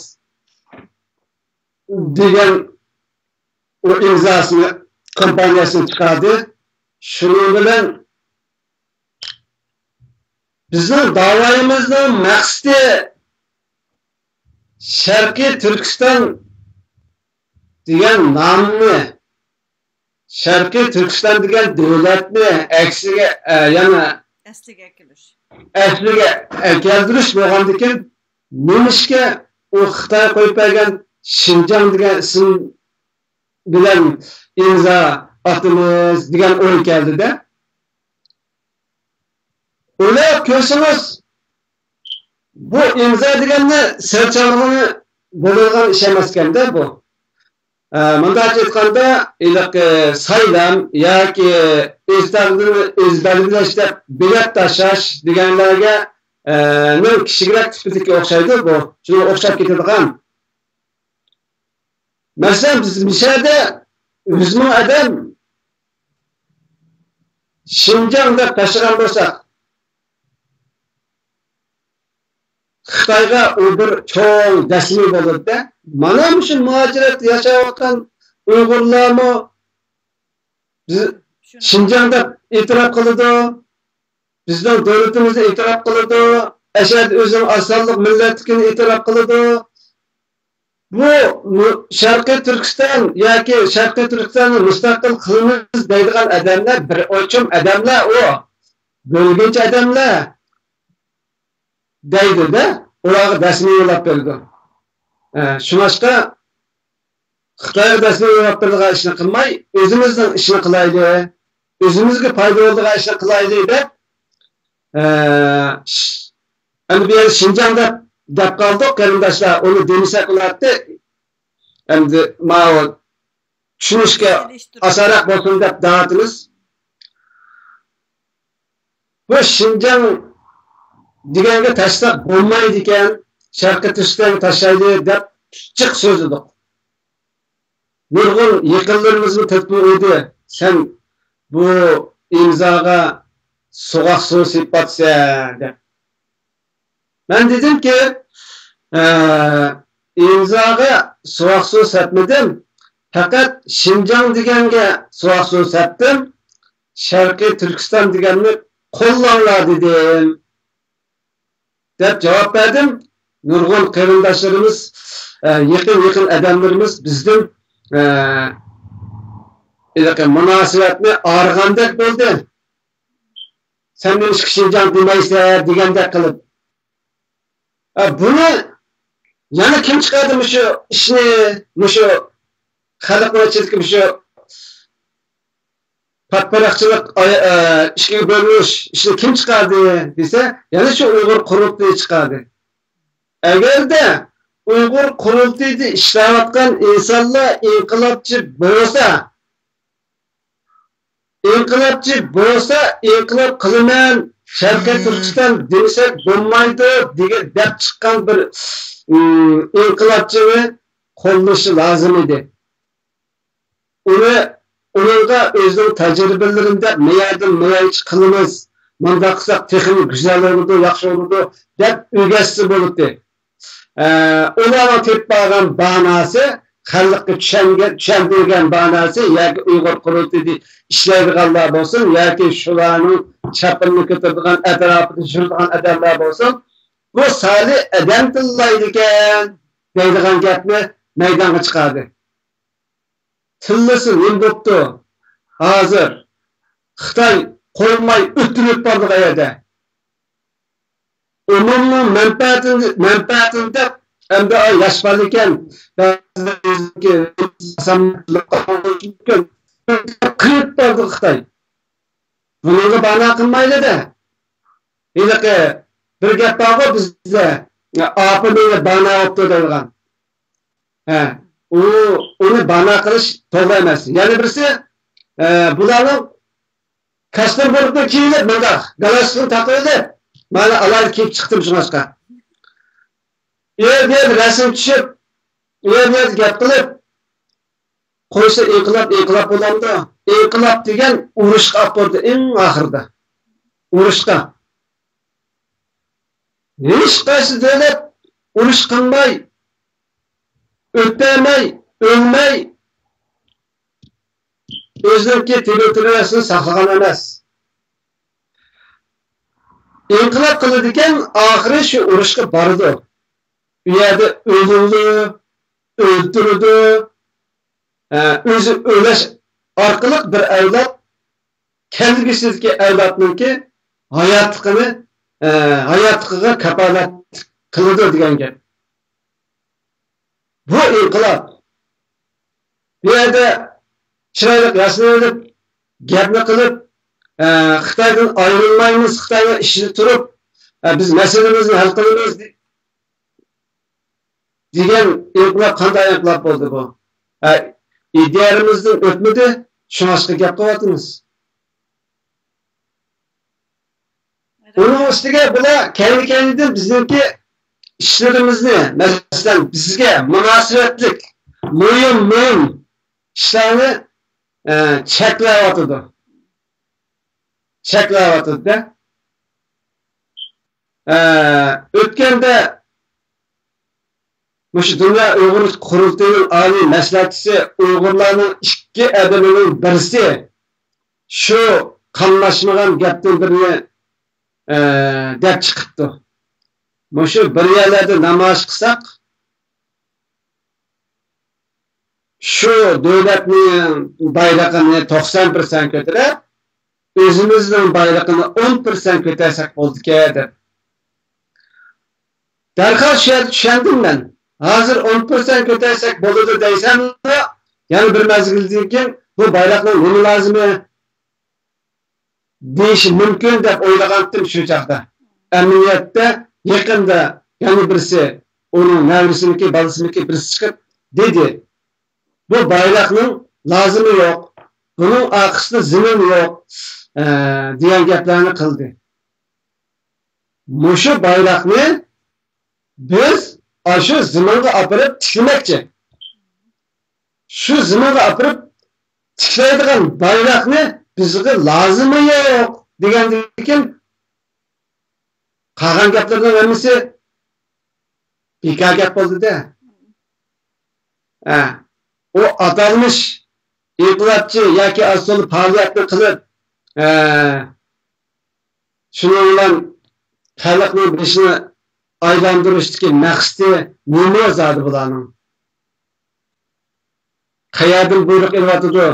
دېگەن ئۇ ئىمزاسىنى، كامپانىيەسىنى چىقاردى. شۇنىڭ بىلەن بىزنىڭ داۋايىمىزنىڭ مەقسىتى شەرقىي تۈركىستان دېگەن نامنى، شەرقىي تۈركىستان دېگەن دۆلەتنى ئەكسىگە، ئە، يەنە ئەسلىگە ئەكېلىش. ئەسلىگە ئەكەلدۈرۈش بولغاندىكىن، نېمىشقا ئۇ خىتاي قويۇپ بەرگەن شىنجاڭ دېگەن ئىسىم بىلەن ئىمزا ئاتىمىز دېگەن ئوي كەلدىدە. ئويلاپ كۆرسىڭىز، بۇ ئىمزا دېگەننى سەل چالغىلى بولىدىغان ئىش ئەمەسكەندە بۇ. ئە، مۇنداقچە ئېيتقاندا، ھېلىقى سايلام ياكى ئۆز تەقدىرىنى ئۆزى بەلگىلەش دەپ بېلەت تاشلاش دېگەنلەرگە، ئە، نىڭ كىچىكرەك تىپىدىكى ئوخشايدۇ بۇ. شۇنىڭغا ئوخشاپ كېتىدىغان. مەسىلەن، بىز مىسىردا يۈز مىڭ ئادەم شىنجاڭ دەپ تاشلىغان بولساق، خىتايغا ئۇ بىر چوڭ دەسمى بولىدۇ-دە. مانا مۇشۇ مۇھاجىرەتتە ياشاۋاتقان ئۇيغۇرلارمۇ بىز شىنجاڭ دەپ ئېتىراپ قىلىدۇ. بىزنىڭ دۆلىتىمىزنى ئېتىراپ قىلىدۇ. ئەشەدە ئۆزىنىڭ ئاز سانلىق مىللەتلىكىنى ئېتىراپ قىلىدۇ. بۇ مۇ-، شەرقىي تۈركىستان ياكى شەرقىي تۈركىستاننى مۇستەقىل قىلىمىز دەيدىغان ئادەملەر بىر ئوچۇم ئادەملەر ئۇ. بۆلگۈنچى ئادەملەر. دەيدۇ-دە، ئۇلارغا دەسمە يوللاپ بېرىدۇ. ئە، شۇڭلاشقا خىتايغا دەسمە يوللاپ بېرىدىغان ئىشنى قىلماي، ئۆزىمىزنىڭ ئىشىنى قىلايلى، ئۆزىمىزگە پايدا بولىدىغان ئىشنى قىلايلى دەپ، ئە، ش-، ئەمدى بۇ يەردە شىنجاڭ دەپ، دەپ قالدۇق، قېرىنداشلار، ئۇنى دېمىسەك بولاتتى. ئەمدى ماۋۇ چۈشىنىشكە ئاسانراق بولسۇن دەپ دەۋاتىمىز. بۇ شىنجاڭ دېگەنگە تاشلاپ بولمايدىكەن، شەرقىي تۈركىستانغا تاشلايلى دەپ جىق سۆزلىدۇق. نۇرغۇن يېقىنلىرىمىزمۇ تېلېفون ئۇردى، سەن بۇ ئىمزاغا سوغۇق سۇ سېپىۋاتىسەن دەپ. مەن دېدىمكى، ئە، ئىمزاغا سوغۇق سۇ سەپمىدىم، پەقەت شىنجاڭ دېگەنگە سوغۇق سۇ سەپتىم، شەرقىي تۈركىستان دېگەننى قوللاڭلار دېدىم، دەپ جاۋاب بەردىم. نۇرغۇن قېرىنداشلىرىمىز، ئە، يېقىن، يېقىن ئادەملىرىمىز بىزدىن، ئە، ھېلىقى مۇناسىۋەتنى ئاغرىغاندەك بولدى. سەن نېمىشقا شىنجاڭ دېمەيسەن دېگەندەك قىلىپ. ئە، بۇنى يەنە كىم چىقاردى مۇشۇ ئىشنى، مۇشۇ خەلقنىڭ ئىچىدىكى مۇشۇ پاتپاراقچىلىق، ئاي-، ئە، ئىككىگە بۆلۈنۈش ئىشىنى كىم چىقاردى دېسە، يەنە شۇ ئۇيغۇر قۇرۇلتىيى چىقاردى. ئەگەردە ئۇيغۇر قۇرۇلتىيىدا ئىشلەۋاتقان ئىنسانلار ئىنقىلابچى بولسا، ئىنقىلابچى بولسا، ئىنقىلاب قىلىمەن، شەرقىي تۈركىستان دېمىسەك بولمايدۇ دېگەن دەپ چىققان بىر، ئىم، ئىنقىلابچىنى قوللىشى لازىم ئىدى. ئۇنى، ئۇنىڭغا ئۆزىنىڭ تەجرىبىلىرىنى دەپ، مەيەردىن مەيەرگىچە قىلىمىز، مۇنداق قىلساق تېخىمۇ گۈزەل بولىدۇ، ياخشى بولىدۇ دەپ ئۆگەتسە بولاتتى. ئە، ئۇلارنىڭ تېپىپ بارغان باھاناسى، خەلققە چۈشەنگەن، چۈشەندۈرگەن باھاناسى، ياكى ئۇيغۇر قۇرۇلتىيىدا ئىشلەيدىغانلار بولسۇن، ياكى شۇلارنىڭ چاپىنىنى كۆتۈرىدىغان، ئەتراپىدا يۈرىدىغان ئادەملەر بولسۇن، بۇ سالى ئادەم تىللايدىكەن دەيدىغان گەپنى مەيدانغا چىقاردى. تىللىسا نېمە بوپتۇ؟ ھازىر خىتاي قويماي ئۆتتۈرۈپ بارىدۇ قەيەردە. ئومۇمنىڭ مەنپەئەتىنى، مەنپەئەتىنى دەپ، ئەمدى ئاي ياش بالىكەن، بەزىلەر قىرىپ بارىدۇ خىتاي. بۇنىڭغا بانا قىلمايلى-دە. ھېلىقى بىر گەپ بارغۇ بىزدە، ئاپا مېڭە بانا بوپتۇ دەيدىغان. ھە، ئۇ، ئۇنى بانا قىلىش توغرا ئەمەس. يەنە بىرسى، ئە، بۇلارنىڭ كاستيۇم بولۇپمۇ كىيىنىپ، مۇنداق گالستۇكنى تاقىۋېلىپ، مانا ئالاھىدە كىيىپ چىقتىم شۇڭلاشقا. ئۇ يەردە رەسىم چۈشۈپ، ئۇ يەردە گەپ قىلىپ قويسا ئىنقىلاب، ئىنقىلاب بولامدۇ؟ ئىنقىلاب دېگەن ئۇرۇشقا ئاپىرىدۇ، ئەڭ ئاخىرىدا. ئۇرۇشقا. ھېچقايسى دۆلەت ئۇرۇش قىلماي، ئۆتەلمەي، ئۆلمەي، ئۆزىنىڭكى تېررىتورىيەسىنى ساقلىغان ئەمەس. ئىنقىلاب قىلىدىكەن، ئاخىرى شۇ ئۇرۇشقا بارىدۇ. ئۇ يەردە ئۆلىدۇ، ئۆلتۈرىدۇ، ئە، ئۆزى ئۆلۈش ئارقىلىق بىر ئەۋلاد، كەلگۈسىدىكى ئەۋلادنىڭكى ھاياتلىقىنى، ئە، ھاياتلىقىغا كاپالەت قىلىدۇ دېگەن گەپ. بۇ ئىنقىلاب. بۇ يەردە چىرايلىق ياسىنىۋېلىپ، گەپنى قىلىپ، ئە، خىتايدىن ئايرىلمايمىز، خىتاينىڭ ئىچىدە تۇرۇپ، ئە، بىز مەسىلىمىزنى ھەل قىلىمىز دېگەن ئىنقىلاب قانداق ئىنقىلاب بولدى بۇ؟ ئە، ئىدىيەلىرىمىزدىن ئۆتمىدى، شۇڭلاشقا گەپ قىلىۋاتىمىز. ئۇنىڭ ئۈستىگە بۇلار كەينى-كەينىدىن بىزنىڭكى ئىشلىرىمىزنى، مەسىلەن، بىزگە مۇناسىۋەتلىك مۇھىم، مۇھىم ئىشلارنى، ئە، چەكلەۋاتىدۇ. چەكلەۋاتىدۇ-دە. ئە، ئۆتكەندە مۇشۇ دۇنيا ئۇيغۇر قۇرۇلتىيىنىڭ ئالىي مەسلىھەتچىسى، ئۇيغۇرلارنىڭ ئىككى ئادىمىنىڭ بىرسى شۇ قاملاشمىغان گەپتىن بىرنى، ئە، دەپ چىقىپتۇ. مۇشۇ بىر يەرلەردە نامايىش قىلساق، شۇ دۆلەتنىڭ بايرىقىنى توقسان پىرسەنت كۆتۈرۈپ، ئۆزىمىزنىڭ بايرىقىنى ئون پىرسەنت كۆتەرسەك بولىدىكەن دەپ. دەرھال شۇ يەردە چۈشەندىم مەن. ھازىر ئون پىرسەنت كۆتەرسەك بولىدۇ دەيسەنلا، يەنە بىر مەزگىلدىن كېيىن بۇ بايراقنىڭ نېمە لازىمى دېيىشى مۇمكىن دەپ ئويلىغانتىم شۇ چاغدا. ئەمەلىيەتتە يېقىندا يەنە بىرسى، ئۇنىڭ نەۋرىسىنىڭكى، بالىسىنىڭكى بىرسى چىقىپ دېدى، بۇ بايراقنىڭ لازىمى يوق، بۇنىڭ ئارقىسىدا زېمىن يوق، ئە، دېگەن گەپلەرنى قىلدى. مۇشۇ بايراقنى بىز ئاشۇ زېمىنغا ئاپىرىپ تىكلىمەكچى. شۇ زېمىنغا ئاپىرىپ تىكلەيدىغان بايراقنى بىزگە لازىمى يوق دېگەندىن كېيىن، قالغان گەپلەرنىڭ ھەممىسى بىكار گەپ بولدى-دە. ھە، ئۇ ئاتالمىش ئىنقىلابچى ياكى ئاز-تولا پائالىيەتنى قىلىپ، ھە، شۇنىڭ بىلەن خەلقنىڭ بېشىنى ئايلاندۇرۇشتىكى مەقسىتى نېمە زادى بۇلارنىڭ؟ قەيەردىن بۇيرۇق ئېلىۋاتىدۇ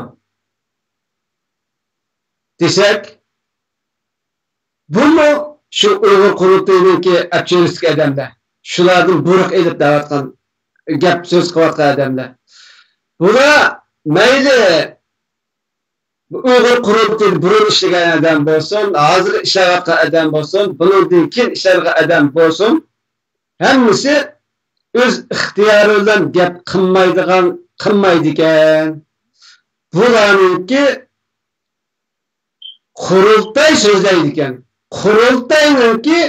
دېسەك، بۇمۇ شۇ ئۇيغۇر قۇرۇلتىيىنىڭكى ئەپچىلىستىكى ئادەملەر. شۇلاردىن بۇيرۇق ئېلىپ دەۋاتقان، گەپ سۆز قىلىۋاتقان ئادەملەر. بۇلار مەيلى ئۇيغۇر قۇرۇلتىيىدا بۇرۇن ئىشلىگەن ئادەم بولسۇن، ھازىر ئىشلەۋاتقان ئادەم بولسۇن، بۇنىڭدىن كېيىن ئىشلەيدىغان ئادەم بولسۇن، ھەممىسى ئۆز ئىختىيارى بىلەن گەپ قىلمايدىغان، قىلمايدىكەن. بۇلارنىڭكى قۇرۇلتاي سۆزلەيدىكەن. قۇرۇلتاينىڭكى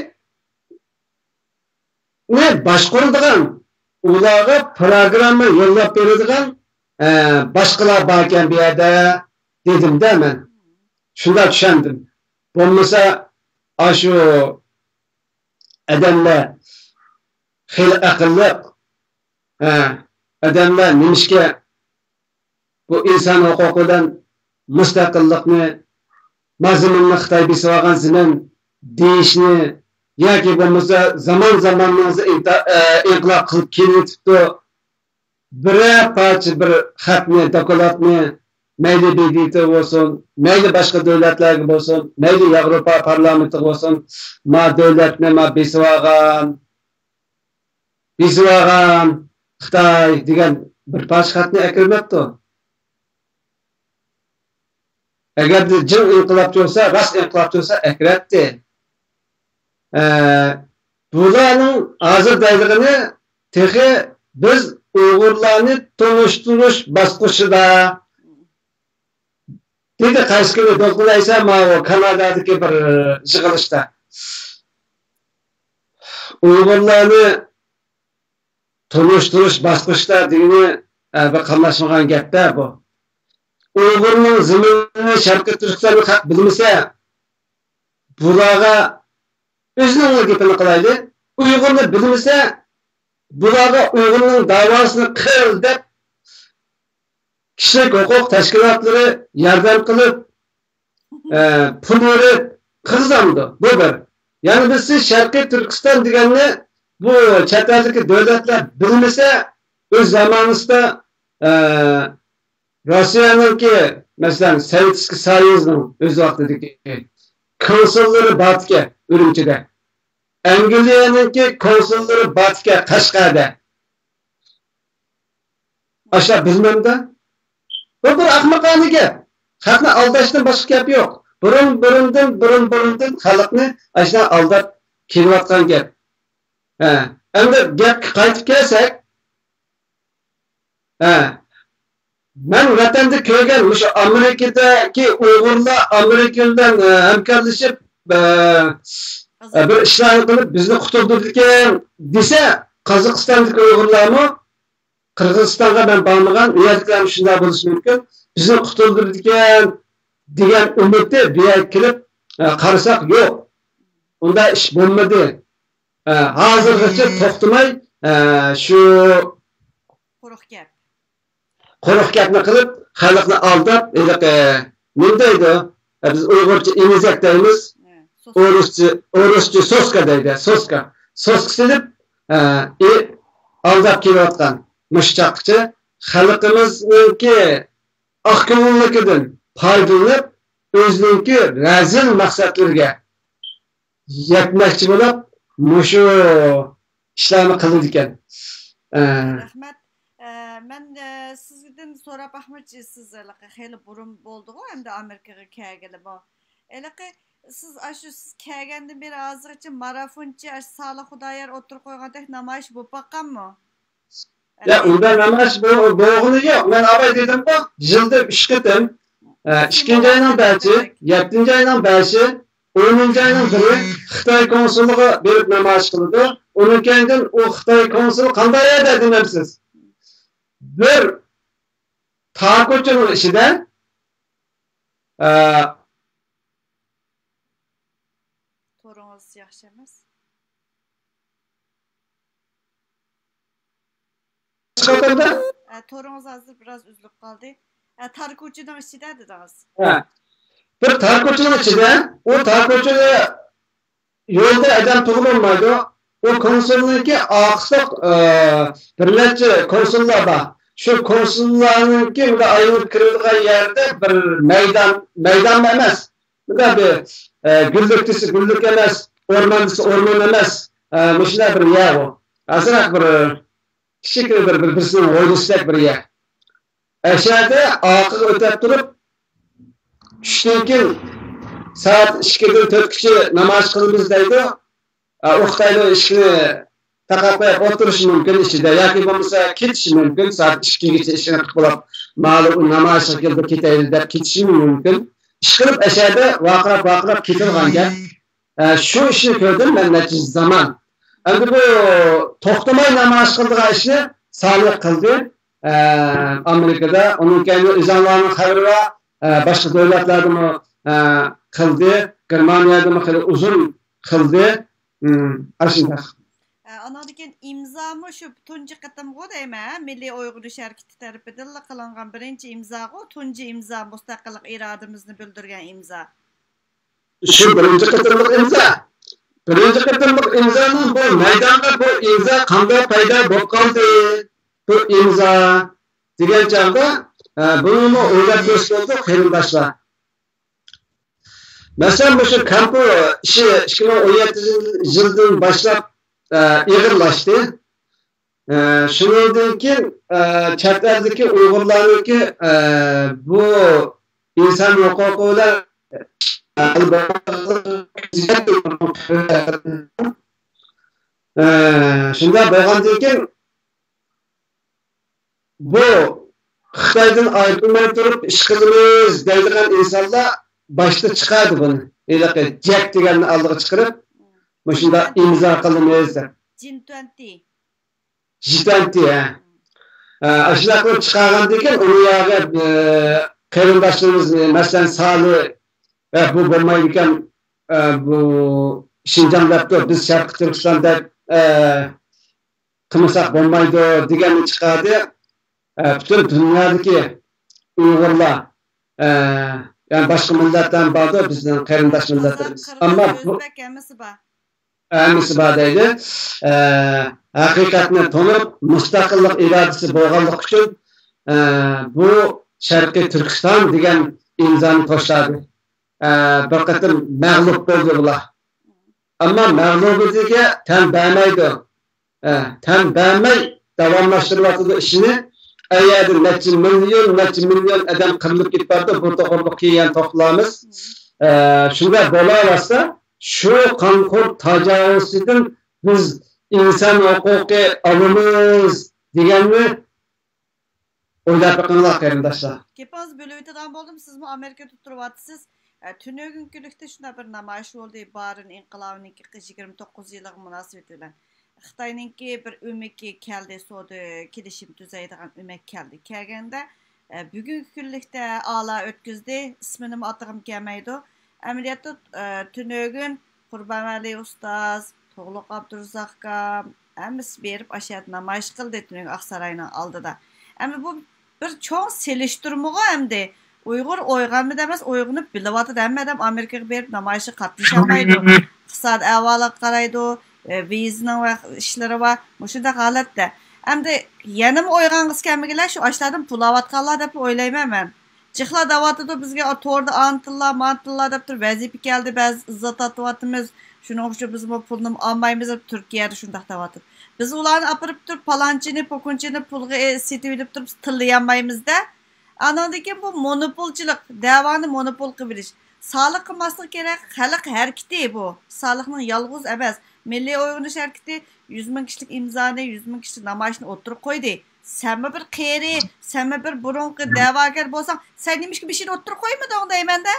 نى باشقۇرىدىغان، ئۇلارغا پىروگرامما يوللاپ بېرىدىغان، ئە، باشقىلار باركەن بۇ يەردە، دېدىم-دە مەن. شۇنداق چۈشەندىم. بولمىسا، ئاشۇ ئادەملەر خېلى ئەقىللىق، ئە، ئادەملەر نېمىشقا بۇ ئىنسان ھوقۇقى بىلەن مۇستەقىللىقنى، ما زېمىننى خىتاي بېسىۋالغان زېمىن دېيىشنى ياكى بولمىسا زامان زاماننىڭ ئىنقىلاب قىلىپ كېلىۋېتىپتۇ. بىرەر پارچە بىر خەتنى، دوكلاتنى، مەيلى ب د ت بولسۇن، مەيلى باشقا دۆلەتلەرگە بولسۇن، مەيلى ياۋروپا پارلامېنتىغا بولسۇن، ما دۆلەتنى ما بېسىۋالغان، بېسىۋالغان خىتاي دېگەن بىر پارچە خەتنى ئەكىرمەپتۇ. ئەگەردە جىڭ ئىنقىلابچى بولسا، راست ئىنقىلابچى بولسا ئەكىرەتتى. ئە، بۇلارنىڭ ھازىر دەيدىغىنى تېخى بىز ئۇيغۇرلارنى تونۇشتۇرۇش باسقۇچىدا. دېدى قەشقىرى دولقۇن ئەيسا ماۋۇ كانادادىكى بىر يىغىلىشتا. ئۇيغۇرلارنى تونۇشتۇرۇش باسقۇچتا دېگىنى، ئە، بىر قاملاشمىغان گەپتە بۇ. ئۇيغۇرنىڭ زېمىنىنى شەرقىي تۈركىستاندا خەق بىلمىسە، بۇلارغا ئۆزىنىڭ گېپىنى قىلايلى. ئۇيغۇرنى بىلمىسە، بۇلارغا ئۇيغۇرنىڭ داۋاسىنى قىل دەپ كىشىلىك ھوقۇق تەشكىلاتلىرى ياردەم قىلىپ، ئە، پۇل بېرىپ قىلغۇزامدۇ؟ بۇ بىر. يەنە بىرسى شەرقىي تۈركىستان دېگەننى بۇ چەت ئەلدىكى دۆلەتلەر بىلمىسە، ئۆز زامانىسىدا، ئە، روسىيەنىڭكى، مەسىلەن، سوۋېتسكىي سويۇزنىڭ ئۆز ۋاقتىدىكى كونسۇللىرى بارتىكەن ئۈرۈمچىدە. ئەنگلىيەنىڭكى كونسۇللىرى بارتىكەن قەشقەردە. ئاشۇلار بىلمەمدۇ؟ بۇ بىر ئەخمىقانە گەپ. خەقنى ئالداشتىن باشقا گەپ يوق. بۇرۇن، بۇرۇندىن، بۇرۇن، بۇرۇندىن خەلقنى ئاشۇنداق ئالداپ كېلىۋاتقان گەپ. ھە. ئەمدى گەپكە قايتىپ كەلسەك، ھە. مەن ۋەتەندە كۆرگەن مۇشۇ ئامېرىكىدىكى ئۇيغۇرلار ئامېرىكا بىلەن، ئە، ھەمكارلىشىپ، ئە، ئە، بىر ئىشلارنى قىلىپ بىزنى قۇتۇلدۇرىدىكەن دېسە، قازاقىستاندىكى ئۇيغۇرلارمۇ، قىرغىزىستانغا مەن بارمىغان، ئۇ يەردىكىلەرمۇ شۇنداق بولۇشى مۇمكىن، بىزنى قۇتۇلدۇرىدىكەن دېگەن ئۈمىدتە بۇ يەرگە كېلىپ، ئە، قارىساق يوق. ئۇنداق ئىش بولمىدى. ئە، ھازىرغىچە توختىماي، ئە، شۇ قۇرۇق گەپ. قۇرۇق گەپنى قىلىپ، خەلقنى ئالداپ، ھېلىقى، نېمە دەيدۇ؟ ئە، بىز ئۇيغۇرچە ئېمىزەك دەيمىز. ھە، سوسكا. ئورۇسچە، ئورۇسچە سوسكا دەيدۇ، سوسكا. سوسكا سېلىپ، ئە، ئى، ئالداپ كېلىۋاتقان مۇشۇ چاغقىچە خەلقىمىزنىڭكى ئاق كۆڭۈللۈكىدىن پايدىلىنىپ، ئۆزىنىڭكى رەزىل مەقسەتلىرىگە يەتمەكچى بولۇپ، مۇشۇ ئىشلارنى قىلىدىكەن. ئە، رەھمەت. ئە، مەن، ئە، سىزدىن سوراپ باقماقچى، سىز ھېلىقى خېلى بۇرۇن بولدىغۇ ئەمدى ئامېرىكىغا كەلگىلىمۇ. ھېلىقى سىز ئاشۇ سىز كەلگەندىن بېرى ھازىرغىچە مارافونچە ئاشۇ سالىھ خۇدايار ئوتتۇرىغا قويغاندەك نامايىش بولۇپ باققانمۇ؟ يا، ئۇنداق نامايىش بو-، بولغىنى يوق. مەن ئاۋاي دېدىمغۇ، يىلدا ئۈچ قېتىم، ئە، ئىككىنچى ئاينىڭ بەشى، يەتتىنچى ئاينىڭ بەشى، ئونىنچى ئاينىڭ بىرى خىتاي كونسۇللۇقىغا بېرىپ نامايىش قىلىدۇ. ئۇنىڭ كەينىدىن ئۇ خىتاي كونسۇلى قانداق يەردە دېمەمسىز؟ بىر تار كوچىنىڭ ئىچىدە، ئە، تورىڭىز ياخشى ئەمەس. چىقىۋاتامدا؟ ئە، تورىڭىز ھازىر بىراز ئۈزۈلۈپ قالدى. ئە، تار كوچىنىڭ ئىچىدە دېدىڭىز. ھە. بىر تار كوچىنىڭ ئىچىدە، ئۇ تار كوچىدا يولدا ئادەم تۇغۇلمايدۇ. ئۇ كونسۇلنىڭكى ئارقىسىدا، ئە، بىر نەچچە كونسۇللار بار. شۇ كونسۇللارنىڭكى مۇنداق ئايلىنىپ كىرىدىغان يەردە بىر مەيدان، مەيدانمۇ ئەمەس. مۇنداق بىر، ئە، گۈللۈك دېسە گۈللۈك ئەمەس، ئورمان دېسە ئورمان ئەمەس. ئە، مۇشۇنداق بىر يەر ئۇ. ئازراق بىر كىچىككىنە بىر، بىر-، بىرسىنىڭ ھويلىسىدەك بىر يەر. ئەشەدە ئارقىغا ئۆتەپ تۇرۇپ، چۈشتىن كېيىن سائەت ئىككىدىن تۆتكىچە ناماز قىلىمىز دەيدۇ. ئا، ئۇ خىتايلار ئىشىكنى تاقاپ قويۇپ ئولتۇرۇشى مۇمكىن ئىچىدە، ياكى بولمىسا كېتىشى مۇمكىن. سائەت ئىككىگىچە ئىشىكنى تىقىپ بولاپ، ماۋۇ نامايىشقا كېلىدۇ، كېتەيلى دەپ كېتىشى مۇمكىن. ئىشقىلىپ ئەشەدە ۋارقىراپ، ۋارقىراپ كېتىدىغان گەپ. ئە، شۇ ئىشنى كۆردۈم مەن نەچچە زامان. ئەمدى بۇ توختىماي نامايىش قىلىدىغان ئىشنى سالىھ قىلدى. ئە، ئامېرىكىدا، ئۇنىڭ كەينىدىن ئۆزۈڭلارنىڭ خەۋىرى بار، ئە، باشقا دۆلەتلەردىمۇ، ئە، قىلدى. گېرمانىيەدىمۇ خېلى ئۇزۇن قىلدى. ئىم، ئاشۇنداق. ئە، ئانىڭدىن كېيىن ئىمزامۇ شۇ تۇنجى قېتىمغۇ دەيمەن، ھە؟ مىللىي ئويغىنىش ھەرىكىتى تەرىپىدىنلا قىلىنغان بىرىنچى ئىمزاغۇ، تۇنجى ئىمزا، مۇستەقىللىق ئىرادىمىزنى بىلدۈرگەن ئىمزا. شۇ بىرىنچى قېتىملىق ئىمزا. بىرىنچى قېتىملىق ئىمزانىڭ بۇ مەيداندا بۇ ئىمزا قانداق پەيدا بولۇپ قالدى؟ بۇ ئىمزا دېگەن چاغدا، ئە، بۇنىمۇ ئويلاپ كۆرسە بولىدۇ، قېرىنداشلار. مەسىلەن، مۇشۇ كامپۇ ئىشى ئىككى مىڭ ئون يەتتىنچى يىلدىن باشلاپ، ئە، ئېغىرلاشتى. ئە، شۇنىڭدىن كېيىن، ئە، چەت ئەلدىكى ئۇيغۇرلارنىڭكى، ئە، بۇ ئىنسان ھوقۇقى بىلەن، ئە، شۇنداق بولغاندىن كېيىن، بۇ خىتايدىن ئايرىلماي تۇرۇپ ئىش قىلىمىز دەيدىغان ئىنسانلار باشتا چىقاردى بۇنى. ھېلىقى جەك دېگەننى ئالدىغا چىقىرىپ، مۇشۇنداق ئىمزا قىلىمىز دەپ. جىن تۈەنتى. جىتەنتى، ھە. ئە، ئاشۇنداق قىلىپ چىقارغاندىن كېيىن، ئۇنىڭ ياغى، ئە، قېرىنداشلىرىمىز، ئە، مەسىلەن، سالى، ئە، بۇ بولمايدىكەن، ئە، بۇ شىنجاڭ دەپتۇ، بىز شەرقىي تۈركىستان دەپ، ئە، قىلمىساق بولمايدۇ دېگەننى چىقاردى. ئە، پۈتۈن دۇنيادىكى ئۇيغۇرلار، ئە، يەنى باشقا مىللەتلەر باردۇ، بىزنىڭ قېرىنداش مىللەتلىرىمىز. ئەمما بۇ ئۆزبەك ھەممىسى بار. ھەممىسى بار دەيدۇ. ئە، ھەقىقەتنى تونۇپ، مۇستەقىللىق ئىرادىسى بولغانلىقى ئۈچۈن، ئە، بۇ شەرقىي تۈركىستان دېگەن ئىمزانى توشلاردى. ئە، بىر قېتىم مەغلۇپ بولدى بۇلار. ئەمما مەغلۇبىيىتىگە تەن بەرمەيدۇ. ئە، تەن بەرمەي داۋاملاشتۇرۇۋاتىدۇ ئىشىنى. ئەگەردە نەچچە مىليون، نەچچە مىليون ئادەم قىرىلىپ كېتىپ بارىدۇ، بۇ توغرىلىق كېيىن توختىلارمىز. ئە، شۇنداق بولاۋاتسا، شۇ قانخور تاجاۋۇزچىدىن بىز ئىنسان ھوقۇقى ئالىمىز دېگەننى ئويلاپ بېقىڭلار، قېرىنداشلار. گېپىڭىزنى بۆلۈۋېتىدىغان بولدۇم، سىزمۇ ئامېرىكىدا تۇرۇۋاتىسىز. ئە، تۈنۈگۈنكى كۈنلۈكتە شۇنداق بىر نامايىش بولدى، بارىن ئىنقىلابىنىڭكى يىگىرمە توققۇز يىللىقى مۇناسىۋىتى بىلەن. خىتاينىڭكى بىر ئۆمىكى كەلدى، سودا كېلىشىم تۈزەيدىغان ئۆمەك كەلدى. كەلگەندە، ئە، بۈگۈنكى كۈنلۈكتە ئالا ئۆتكۈزدى، ئىسمىنىمۇ ئاتىغۇم كەلمەيدۇ. ئەمەلىيەتتە، ئە، تۈنۈگۈن قۇربانۋەلى ئۇستاز، تۇغلۇق ئابدۇرازاق ئاكام، ھەممىسى بېرىپ ئاشۇ يەردە نامايىش قىلدى تۈنۈگۈن ئاقساراينىڭ ئالدىدا. ئەمدى بۇ بىر چوڭ سېلىشتۇرمىغۇ ئەمدى. ئۇيغۇر ئويغانمىدى ئەمەس، ئويغىنىپ بىلىۋاتىدۇ. ھەممە ئادەم ئامېرىكىغا بېرىپ نامايىشقا قاتنىشالمايدۇ. ئىقتىساد ئەھۋالىغا قارايدۇ، ئە، ۋىزىنىڭ ۋە ئىشلىرى بار. مۇشۇنداق ھالەتتە. ئەمدى يەنىمۇ ئويغانغۇسى كەلمىگەنلەر شۇ ئاشۇلاردىن پۇل ئاۋاتقانلار دەپلا ئويلايمەن مەن. جىقلا دەۋاتىدۇ بىزگە، ئا، توردا ئانتىللا، مانتىللا دەپ تۇرۇپ ۋەزىپە كەلدى، بەزى ئىززەت تارتىۋاتىمىز، شۇنىڭ ئۈچۈن بىزمۇ پۇلنىمۇ ئالمايمىز دەپ تۈركىيەدە شۇنداق دەۋاتىدۇ. بىز ئۇلارنى ئاپىرىپ تۇرۇپ، پالانچىنى، پوكۇنچىنى پۇلغا، ئى، سېتىۋېلىپ تۇرۇپ تىللىيالمايمىز-دە. ئانىڭدىن كېيىن بۇ مونوپولچىلىق، دەۋانى مونوپول قىلىۋېلىش. سالىق قىلماسلىقى كېرەك، خەلق ھەرىكىتى بۇ. سالىقنىڭ يالغۇز ئەمەس، مىللىي ئويغىنىش ھەرىكىتى يۈز مىڭ كىشىلىك ئىمزانى، يۈز مىڭ كىشىلىك نامايىشنى ئوتتۇرىغا قويدى. سەنمۇ بىر قېرى، سەنمۇ بىر بۇرۇنقى دەۋاگەر بولساڭ، سەن نېمىشقا بېشىنى ئوتتۇرىغا قويمىدىڭ دەيمەن-دە.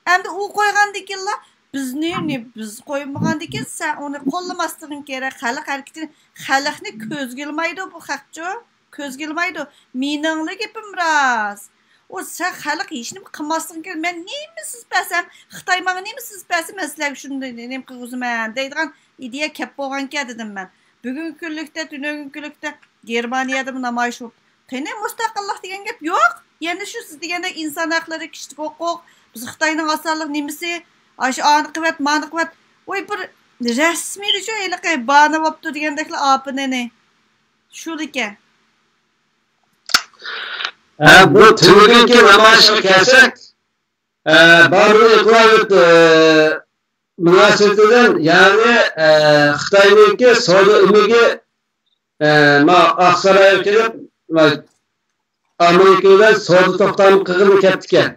ئەمدى ئۇ قويغاندىكىنلا، بىزنى، نى-، بىز قويمىغاندىكىن سەن ئۇنى قوللىماسلىقىڭ كېرەك. خەلق ھەرىكىتىنى، خەلقنى كۆزگە ئىلمايدۇ بۇ خەقچۇ. كۆزگە ئىلمايدۇ. مېنىڭلا گېپىم راست. ئۇ سەن خەلق ھېچنېمە قىلماسلىقىڭ كېرەك. مەن نېمە سىزىپ بەرسەم، خىتاي ماڭا نېمە سىزىپ بەرسە، مەن سىلەرگە شۇنى نېمە قىلغۇزىمەن دەيدىغان ئىدىيە كەپ بولغانكەن دېدىم مەن. بۈگۈنكى كۈنلۈكتە، تۈنۈگۈنكى كۈنلۈكتە گېرمانىيەدىمۇ نامايىش بولۇپ، قېنى مۇستەقىللىق دېگەن گەپ يوق. يەنە شۇ سىز دېگەندەك ئىنسان ھەقلىرى، كىشىلىك ھوقۇق، بىز خىتاينىڭ ئاسانلىق نېمىسى، ئاشۇ ئانى قىۋەت، مانى قىۋەت. ۋاي بىر رەسمىيلىشۇ ھېلىقى بانى بوپتۇ دېگەندەكلا ئاپىنىنى. شۇلىكەن. ھە، بۇ تۈنۈگۈنكى نامايىشقا كەلسەك، ئە، بارلىق ئىنقىلاب، ئە، مۇناسىۋىتى بىلەن، يەنى، ئە، خىتاينىڭكى سودا ئۆمىكى، ئە، ما ئاقسارايغا كېلىپ، ما ئامېرىكا بىلەن سودا توختامى قىلغىلى كەپتىكەن.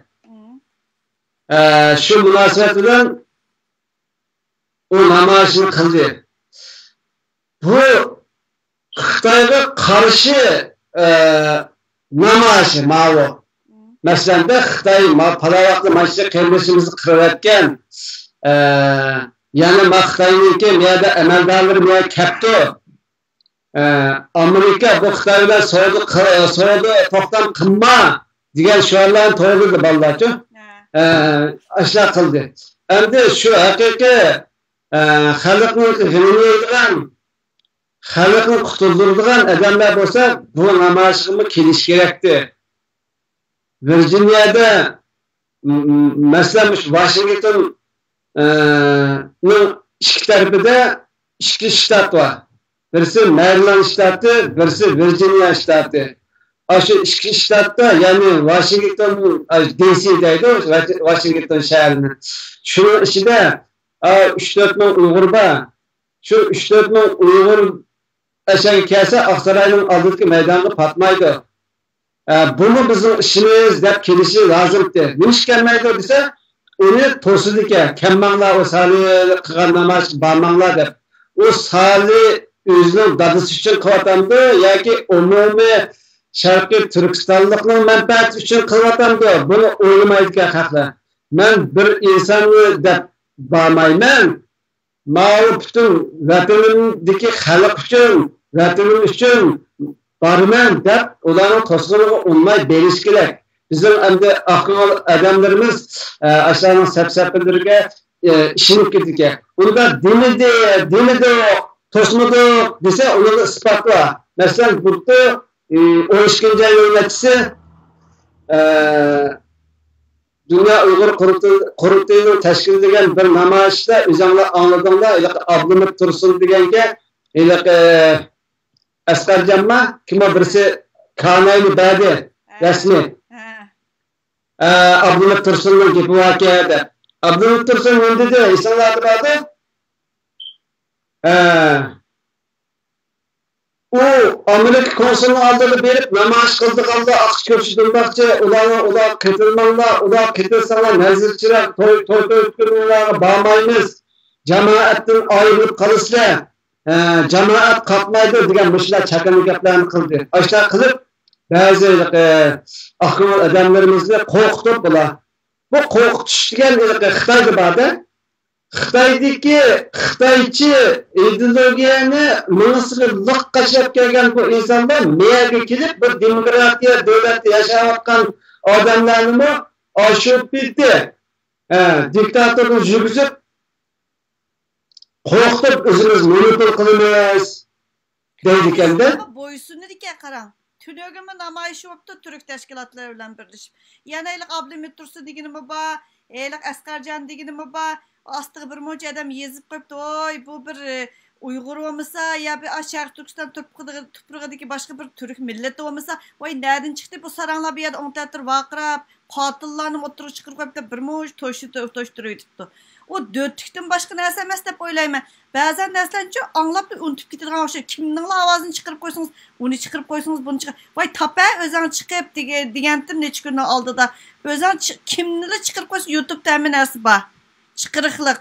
ئە، شۇ مۇناسىۋەت بىلەن ئۇ نامايىشنى قىلدى. بۇ خىتايغا قارشى، ئە، نامايىشى ماۋۇ. مەسىلەن، خىتاي ما-، پالاۋاقنى مانچە قېرىندىشىمىزنى قىرىۋەتكەن، ئە، يەنە ما خىتاينىڭكى مۇ يەردە ئەمەلدارلىرى مۇ يەرگە كەپتۇ. ئە، ئامېرىكا بۇ خىتاي بىلەن سودا قىل-، سودا توختام قىلما دېگەن شوئارلارنى توۋلىدى بالىلارچۇ. ئە، ئاشۇنداق قىلدى. ئەمدى شۇ ھەقىقىي، ئە، خەلقنىڭ غېمىنى يەيدىغان، خەلقنى قۇتۇلدۇرىدىغان ئادەملەر بولسا بۇ نامايىشقىمۇ كېلىشى كېرەكتى. ۋىرجىنىيەدە، م-، م-، مەسىلەن، مۇشۇ ۋاشىنگتون، ئە، نىڭ ئىككى تەرىپىدە ئىككى شتات بار. بىرسى مەرىلاند شتاتى، بىرسى ۋىرجىنىيە شتاتى. ئاشۇ ئىككى شتاتتا، يەنى ۋاشىنگتون، ئە، دى سى دەيدۇ، ۋاشىنگتون شەھىرىنى. شۇنىڭ ئىچىدە، ئە، ئۈچ تۆت مىڭ ئۇيغۇر بار. شۇ ئۈچ تۆت مىڭ ئۇيغۇر ئەشەگە كەلسە، ئاقساراينىڭ ئالدىدىكى مەيدانغا پاتمايدۇ. ئە، بۇمۇ بىزنىڭ ئىشىمىز دەپ كېلىشى لازىمتى. نېمىشقا كەلمەيدۇ دېسە، ئۇنى توسىدىكەن، كەلمەڭلار، ئۇ سالى قىلغان نامايىشقا بارماڭلار دەپ. ئۇ سالى ئۆزىنىڭ دادىسى ئۈچۈن قىلىۋاتامدۇ ياكى ئومۇمىي شەرقىي تۈركىستانلىقنىڭ مەنپەئەتى ئۈچۈن قىلىۋاتامدۇ؟ بۇنى ئويلىمايدىكەن خەقلەر. مەن بىر ئىنساننى دەپ بارمايمەن. ماۋۇ پۈتۈن ۋەتىنىمدىكى خەلق ئۈچۈن، ۋەتىنىم ئۈچۈن بارىمەن دەپ، ئۇلارنىڭ توسقىنىغا ئۇنماي بېرىش كېرەك. بىزنىڭ ئەمدى ئاق كۆڭۈل ئادەملىرىمىز، ئە، ئاشۇلارنىڭ سەپسەپىلىرىگە، ئە، ئىشىنىپ كېتىدىكەن. ئۇندا دېمىدى، دېمىدۇق، توسمىدۇق دېسە، ئۇنىڭدا ئىسپات بار. مەسىلەن، بۇلتۇر، ئى، ئون ئىككىنچى ئاينىڭ نەچچىسى، ئە، دۇنيا ئۇيغۇر قۇرۇلتىيىنىڭ تەشكىللىگەن بىر نامايىشتا ئۆزۈڭلار ئاڭلىدىڭلار، ھېلىقى ئابلىمىت تۇرسۇن دېگەنگە، ھېلىقى ئەسقەرجانما، كىممۇ بىرسى كاناينى بەردى، رەسمىي. ئە، ئابلىمىت تۇرسۇننىڭ گېپى باركەن دەپ. ئابلىمىت تۇرسۇن نېمە دېدى؟ ئېسىڭلاردا باردۇ؟ ئە، ئۇ ئامېرىكا كونسۇلىنىڭ ئالدىغا بېرىپ، نامايىش قىلىدىغانلار ئاقچا كۆپچە دۇمباقچى، ئۇلارنى، ئۇلارغا قېتىلماڭلار، ئۇلارغا قېتىلساڭلار نەزىر چىراغ، توي، توي، توي كۈنلىرىڭلارغا بارمايمىز، جامائەتتىن ئايرىلىپ قالىسىلەر، ھە، جامائەت قاتمايدۇ دېگەن مۇشۇنداق چاكىنا گەپلەرنى قىلدى. ئاشۇنداق قىلىپ، بەزى، ئە، ئاق كۆڭۈل ئادەملىرىمىزنى قورقۇتۇپ بۇلار. بۇ قورقۇتۇش دېگەن، ئە، خىتايدا بار-دە. خىتايدىكى خىتايچە ئىدېئولوگىيەنى مېڭىسىغا لىق قاچىلاپ كەلگەن بۇ ئىنسانلار مەيەرگە كېلىپ، بۇ دېموكراتىيە دۆلەتتە ياشاۋاتقان ئادەملەرنىمۇ ئاشۇ پېتى، ھە، دىكتاتورنى يۈرگۈزۈپ، قورقۇتۇپ، ئۆزىمىز مونوپول قىلىمىز دەيدىكەن-دە. بويسۇنىدىكەن، قاراڭ. تۈنۈگۈنمۇ نامايىش بوپتۇ، تۈرك تەشكىلاتلىرى بىلەن بىرلىشىپ. يەنە ھېلىقى ئابلىمىت تۇرسۇن دېگىنىمۇ بار، ھېلىقى ئەسقەرجان دېگىنىمۇ بار. ئاستىغا بىر مۇنچە ئادەم يېزىپ قويۇپتۇ، ۋوي، بۇ بىر، ئى، ئۇيغۇر بولمىسا يا بىر شەرقىي تۈركىستان تۇپرىقىدىكى باشقا بىر تۈرك مىللىتى بولمىسا، ۋاي نەدىن چىقتى بۇ ساراڭلار بۇ يەردە ئوڭ تەتۈر ۋارقىراپ، قاتىللارنى ئوتتۇرىغا چىقىرىپ قويۇپ كەپ بىر مۇش توشتۇرۇۋېتىپتۇ. ئۇ دۆتلۈكتىن باشقا نەرسە ئەمەس دەپ ئويلايمەن. بەزەن نەرسىلەرنىچۇ ئاڭلاپلا ئۇنتۇپ كېتىدىغان ئوخشايدۇ. كىمنىڭلا ئاۋازىنى چىقىرىپ قويسىڭىز، ئۇنى چىقىرىپ قويسىڭىز، بۇنى چىقىرىپ، ۋاي تاپە ئۆزۈڭ چىقىپ دېگەنتىم نەچچە كۈننىڭ ئالدىدا. ئۆزۈڭ كىمنىلا چىقىرىپ قويسا يۇتۇبتا ھەممە نەرسە بار. چىقىرىقلىق.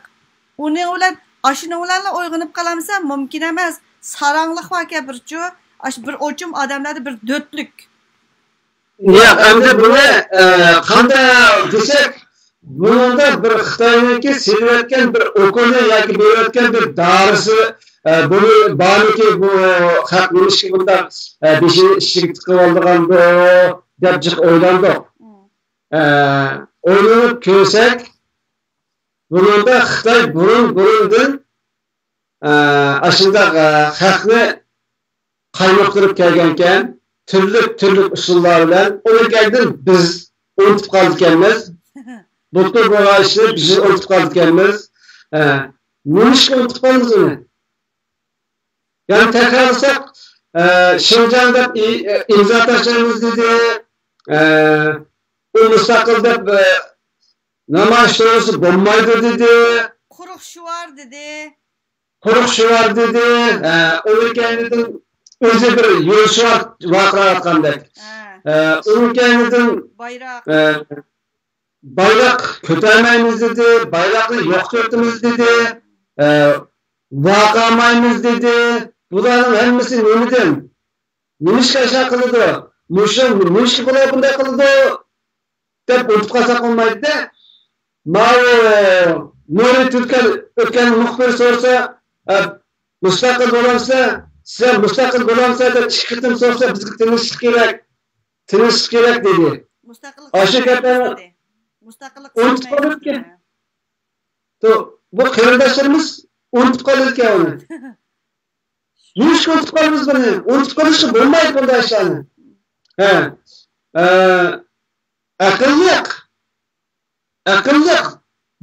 ئۇنىڭ بىلەن، ئاشۇنىڭ بىلەنلا ئويغىنىپ قالامسەن؟ مۇمكىن ئەمەس. ساراڭلىق باركەن بىرچۇ، ئاشۇ بىر ئوچۇم ئادەملەردە بىر دۆتلۈك. ياق، ئەمدى بۇنى، ئە، قانداق دېسەك، بۇنىڭدا بىر خىتاينىڭكى سېلىۋەتكەن بىر ئوكۇلى ياكى بېرىۋەتكەن بىر دارىسى، ئە، بۇنى بارمىكى، بۇ خەق نېمىشقا بۇنداق، ئە، بېشىنى ئىچىگە تىقىۋالىدىغاندۇ دەپ جىق ئويلاندۇق. ئە، ئويلىنىپ كۆرسەك، بۇنىڭدا خىتاي بۇرۇن-بۇرۇندىن، ئە، ئاشۇنداق، ئە، خەقنى قايمۇقتۇرۇپ كەلگەنكەن، تۈرلۈك-تۈرلۈك ئۇسۇللار بىلەن. ئۇنى كەلدىن بىز ئۇنتۇپ قالىدىكەنمىز. بۇلتۇر بولغان ئىشنى بىز ئۇنتۇپ قالىدىكەنمىز. ئە، نېمىشقا ئۇنتۇپ قالىمىز ئۇنى؟ يەنە تەكرارلىساق، ئە، شىنجاڭ دەپ ئى-، ئە، ئىمزا تاشلايمىز دېدى. ئە، ئۇ مۇستەقىل دەپ، ئە، نامايىش تۇرغۇزسا بولمايدۇ دېدى. قۇرۇق شوئار دېدى. قۇرۇق شوئار دېدى. ئە، ئۇنىڭ كەينىدىن ئۆزى بىر يول شوئار ۋارقىراۋاتقاندەك. ھە. ئە، ئۇنىڭ كەينىدىن، بايراق. ئە، بايراق كۆتەرمەيمىز دېدى، بايراقنى يوقىتىۋېتىمىز دېدى، ئە، ۋارقىرىمايمىز دېدى. بۇلارنىڭ ھەممىسى نېمىدىن؟ نېمىشقا ئاشۇنداق قىلىدۇ؟ مۇشۇ نېمىشقا بۇلار بۇنداق قىلىدۇ؟ دەپ ئۇنتۇپ قالساق بولمايدۇ-دە. ماۋۇ نۇرى تۈركەل ئۆتكەن مۇخبىر سورىسا، ئە، مۇستەقىل بولامسىلەر؟ سىلەر مۇستەقىل بولامسىلەر دەپ ئىككى قېتىم سورىسا، بىزگە تىنچلىق كېرەك، تىنچلىق كېرەك دېدى. مۇستەقىللىق ئاشۇ گەپلەرنى ئىستىمەيمىز دېدى. مۇستەقىللىق ئۇنتۇپ ئىستىمەيمىز قالىدىكەن. دېدى. تو، بۇ قېرىنداشلىرىمىز ئۇنتۇپ قالىدىكەن ئۇنى. نېمىشقا ئۇنتۇپ قالىمىز بۇنى؟ ئۇنتۇپ قېلىشقا بولمايدۇ بۇنداق ئىشلارنى. ھە. ئە، ئەقىللىق. ئەقىللىق.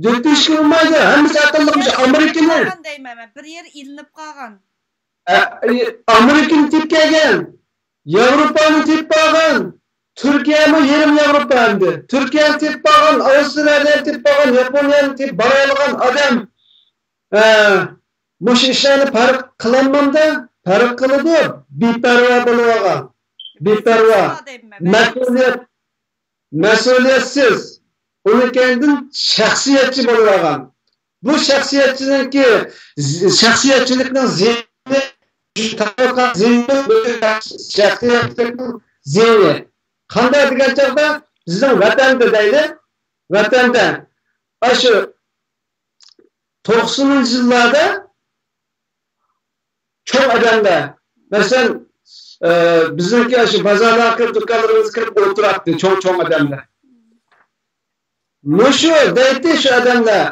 دۆتلىشىشكە بولمايدۇ. ھەممىسى ئەقىللىق مۇشۇ ئامېرىكىنى. دەيمەن مەن. بىر يەر ئىلىنىپ قالغان. ئە، ئامېرىكىنى تېپىپ كەلگەن. ياۋروپانى تېپىپ بارغان. تۈركىيەمۇ يېرىم ياۋروپا ئەمدى. تۈركىيەنى تېپىپ بارغان، ئاۋسترالىيەنى تېپىپ بارغان، ياپونىيەنى تېپىپ بارالايدىغان ئادەم. ئە، مۇشۇ ئىشلارنى پەرق قىلالمامدا؟ پەرق قىلىدۇ. بىپەرۋا بولۇۋالغان. بىپەرۋا. مەسئۇلىيەت، مەسئۇلىيەتسىز. ئۇنىڭ كەينىدىن شەخسىيەتچى بولۇۋالغان. بۇ شەخسىيەتچىنىڭكى، شەخسىيەتچىلىكنىڭ زىيىنى، شەخسىيەتچىلىكنىڭ زىيىنى. قانداق دېگەن چاغدا بىزنىڭ ۋەتەندە دەيلى، ۋەتەندە ئاشۇ توقسىنىنچى يىللاردا چوڭ ئادەملەر، مەسىلەن، ئە، بىزنىڭكى ئاشۇ بازارلارغا كىرىپ، دۇكانلىرىمىزغا كىرىپ ئولتۇراتتى چوڭ-چوڭ ئادەملەر. مۇشۇ دەيتتى شۇ ئادەملەر،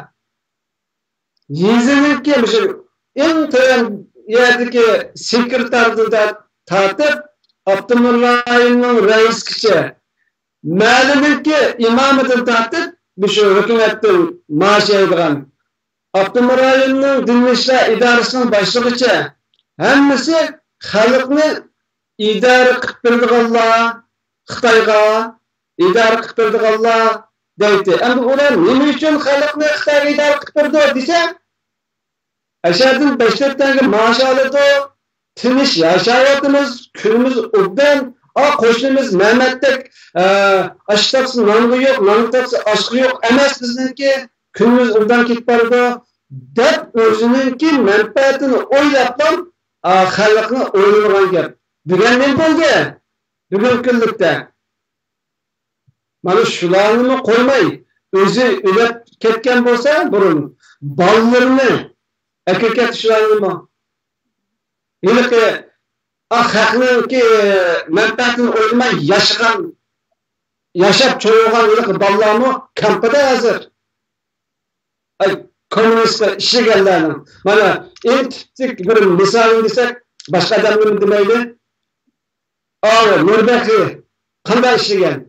يېزىنىڭكى مۇشۇ ئەڭ تۆۋەن يەردىكى سېكرېتاردىن تارتىپ، ئاپتونوم رايوننىڭ رەئىسىگىچە، مەھەللىنىڭكى ئىمامىدىن تارتىپ، مۇشۇ ھۆكۈمەتتىن مائاش يەيدىغان، ئاپتونوم رايوننىڭ دىنىي ئىشلار ئىدارىسىنىڭ باشلىقىچە ھەممىسى خەلقنى ئىدارە قىلىپ بېرىدىغانلار، خىتايغا ئىدارە قىلىپ بېرىدىغانلار دەيتتى. ئەمدى ئۇلار نېمە ئۈچۈن خەلقنى خىتايغا ئىدارە قىلىپ بېرىدۇ دېسە، ئەشەدىن بەش تۆت تەڭگە مائاش ئالىدۇ، تىنچ ياشاۋاتىمىز، كۈنىمىز ئوبدان، ئا، قوشنىمىز مەمەتتەك، ئە، ئاش تاپسا نانغا يوق، نان تاپسا ئاشقا يوق ئەمەس بىزنىڭكى، كۈنىمىز ئوبدان كېتىپ بارىدۇ، دەپ ئۆزىنىڭكى مەنپەئەتىنى ئويلاپلا، ئا، خەلقنى ئويلىمىغان گەپ. بۈگۈن نېمە بولدى؟ بۈگۈنكى كۈنلۈكتە. مانا شۇلارنىمۇ قويماي، ئۆزى ئۆلۈپ كەتكەن بولسا بۇرۇن، بالىلىرىنى ئەكىرىپ كەتتى شۇلارنىمۇ. ھېلىقى، ئا، خەقنىڭكى مەنپەئەتىنى ئويلىماي ياشىغان، ياشاپ چوڭ بولغان ھېلىقى بالىلارمۇ كامپىدا ھازىر. ئاي، كوممۇنىستقا ئىشلىگەنلەرنىڭ. مانا، ئەڭ تىپىك بىر مىسالىنى دېسەك، باشقا ئادەملەرنى دېمەيلى. ئاۋۇ نۇربەخشى قانداق ئىشلىگەن؟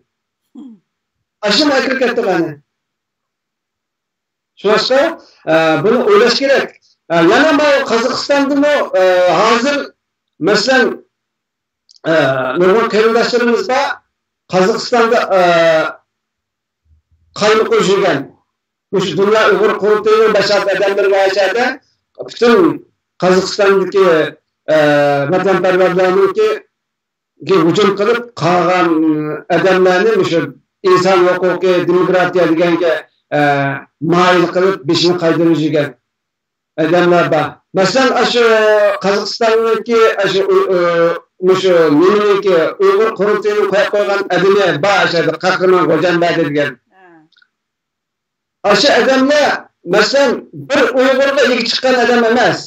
ئاشۇمۇ ئەكىرىپ كەتتى قانى. شۇڭلاشقا، ئە، بۇنى ئويلاش كېرەك. ئە، يەنە بۇ قازاقىستاندىمۇ، ئە، ھازىر، مەسىلەن، ئە، نۇرغۇن قېرىنداشلىرىمىز بار، قازاقىستاندا، ئە، قايمۇقۇم يۈرگەن. مۇشۇ دۇنيا ئۇيغۇر قۇرۇلتىيىنىڭ بەش-ئالتە ئادەملىرى بار يەردە پۈتۈن قازاقىستاندىكى، ئە، ۋەتەنپەرۋەرلەرنىڭكى ھۇجۇم قىلىپ، قالغان ئادەملەرنى مۇشۇ ئىنسان ھوقۇقى، دېموكراتىيە دېگەنگە، ئە، مايىل قىلىپ، بېشىنى قايدۇرۇپ يۈرگەن ئادەملەر بار. مەسىلەن، ئاشۇ قازاقىستاننىڭكى، ئاشۇ ئۇ-، ئۇ-، مۇشۇ نېمىنىڭكى، ئۇيغۇر قۇرۇلتىيىنىڭ قويۇپ قويغان ئادىمى بار، ئاشۇ قەھرىمان غوجامبەردى دېگەن. ئاشۇ ئادەملەر، مەسىلەن، بىر ئۇيغۇرغا ئىگە چىققان ئادەم ئەمەس.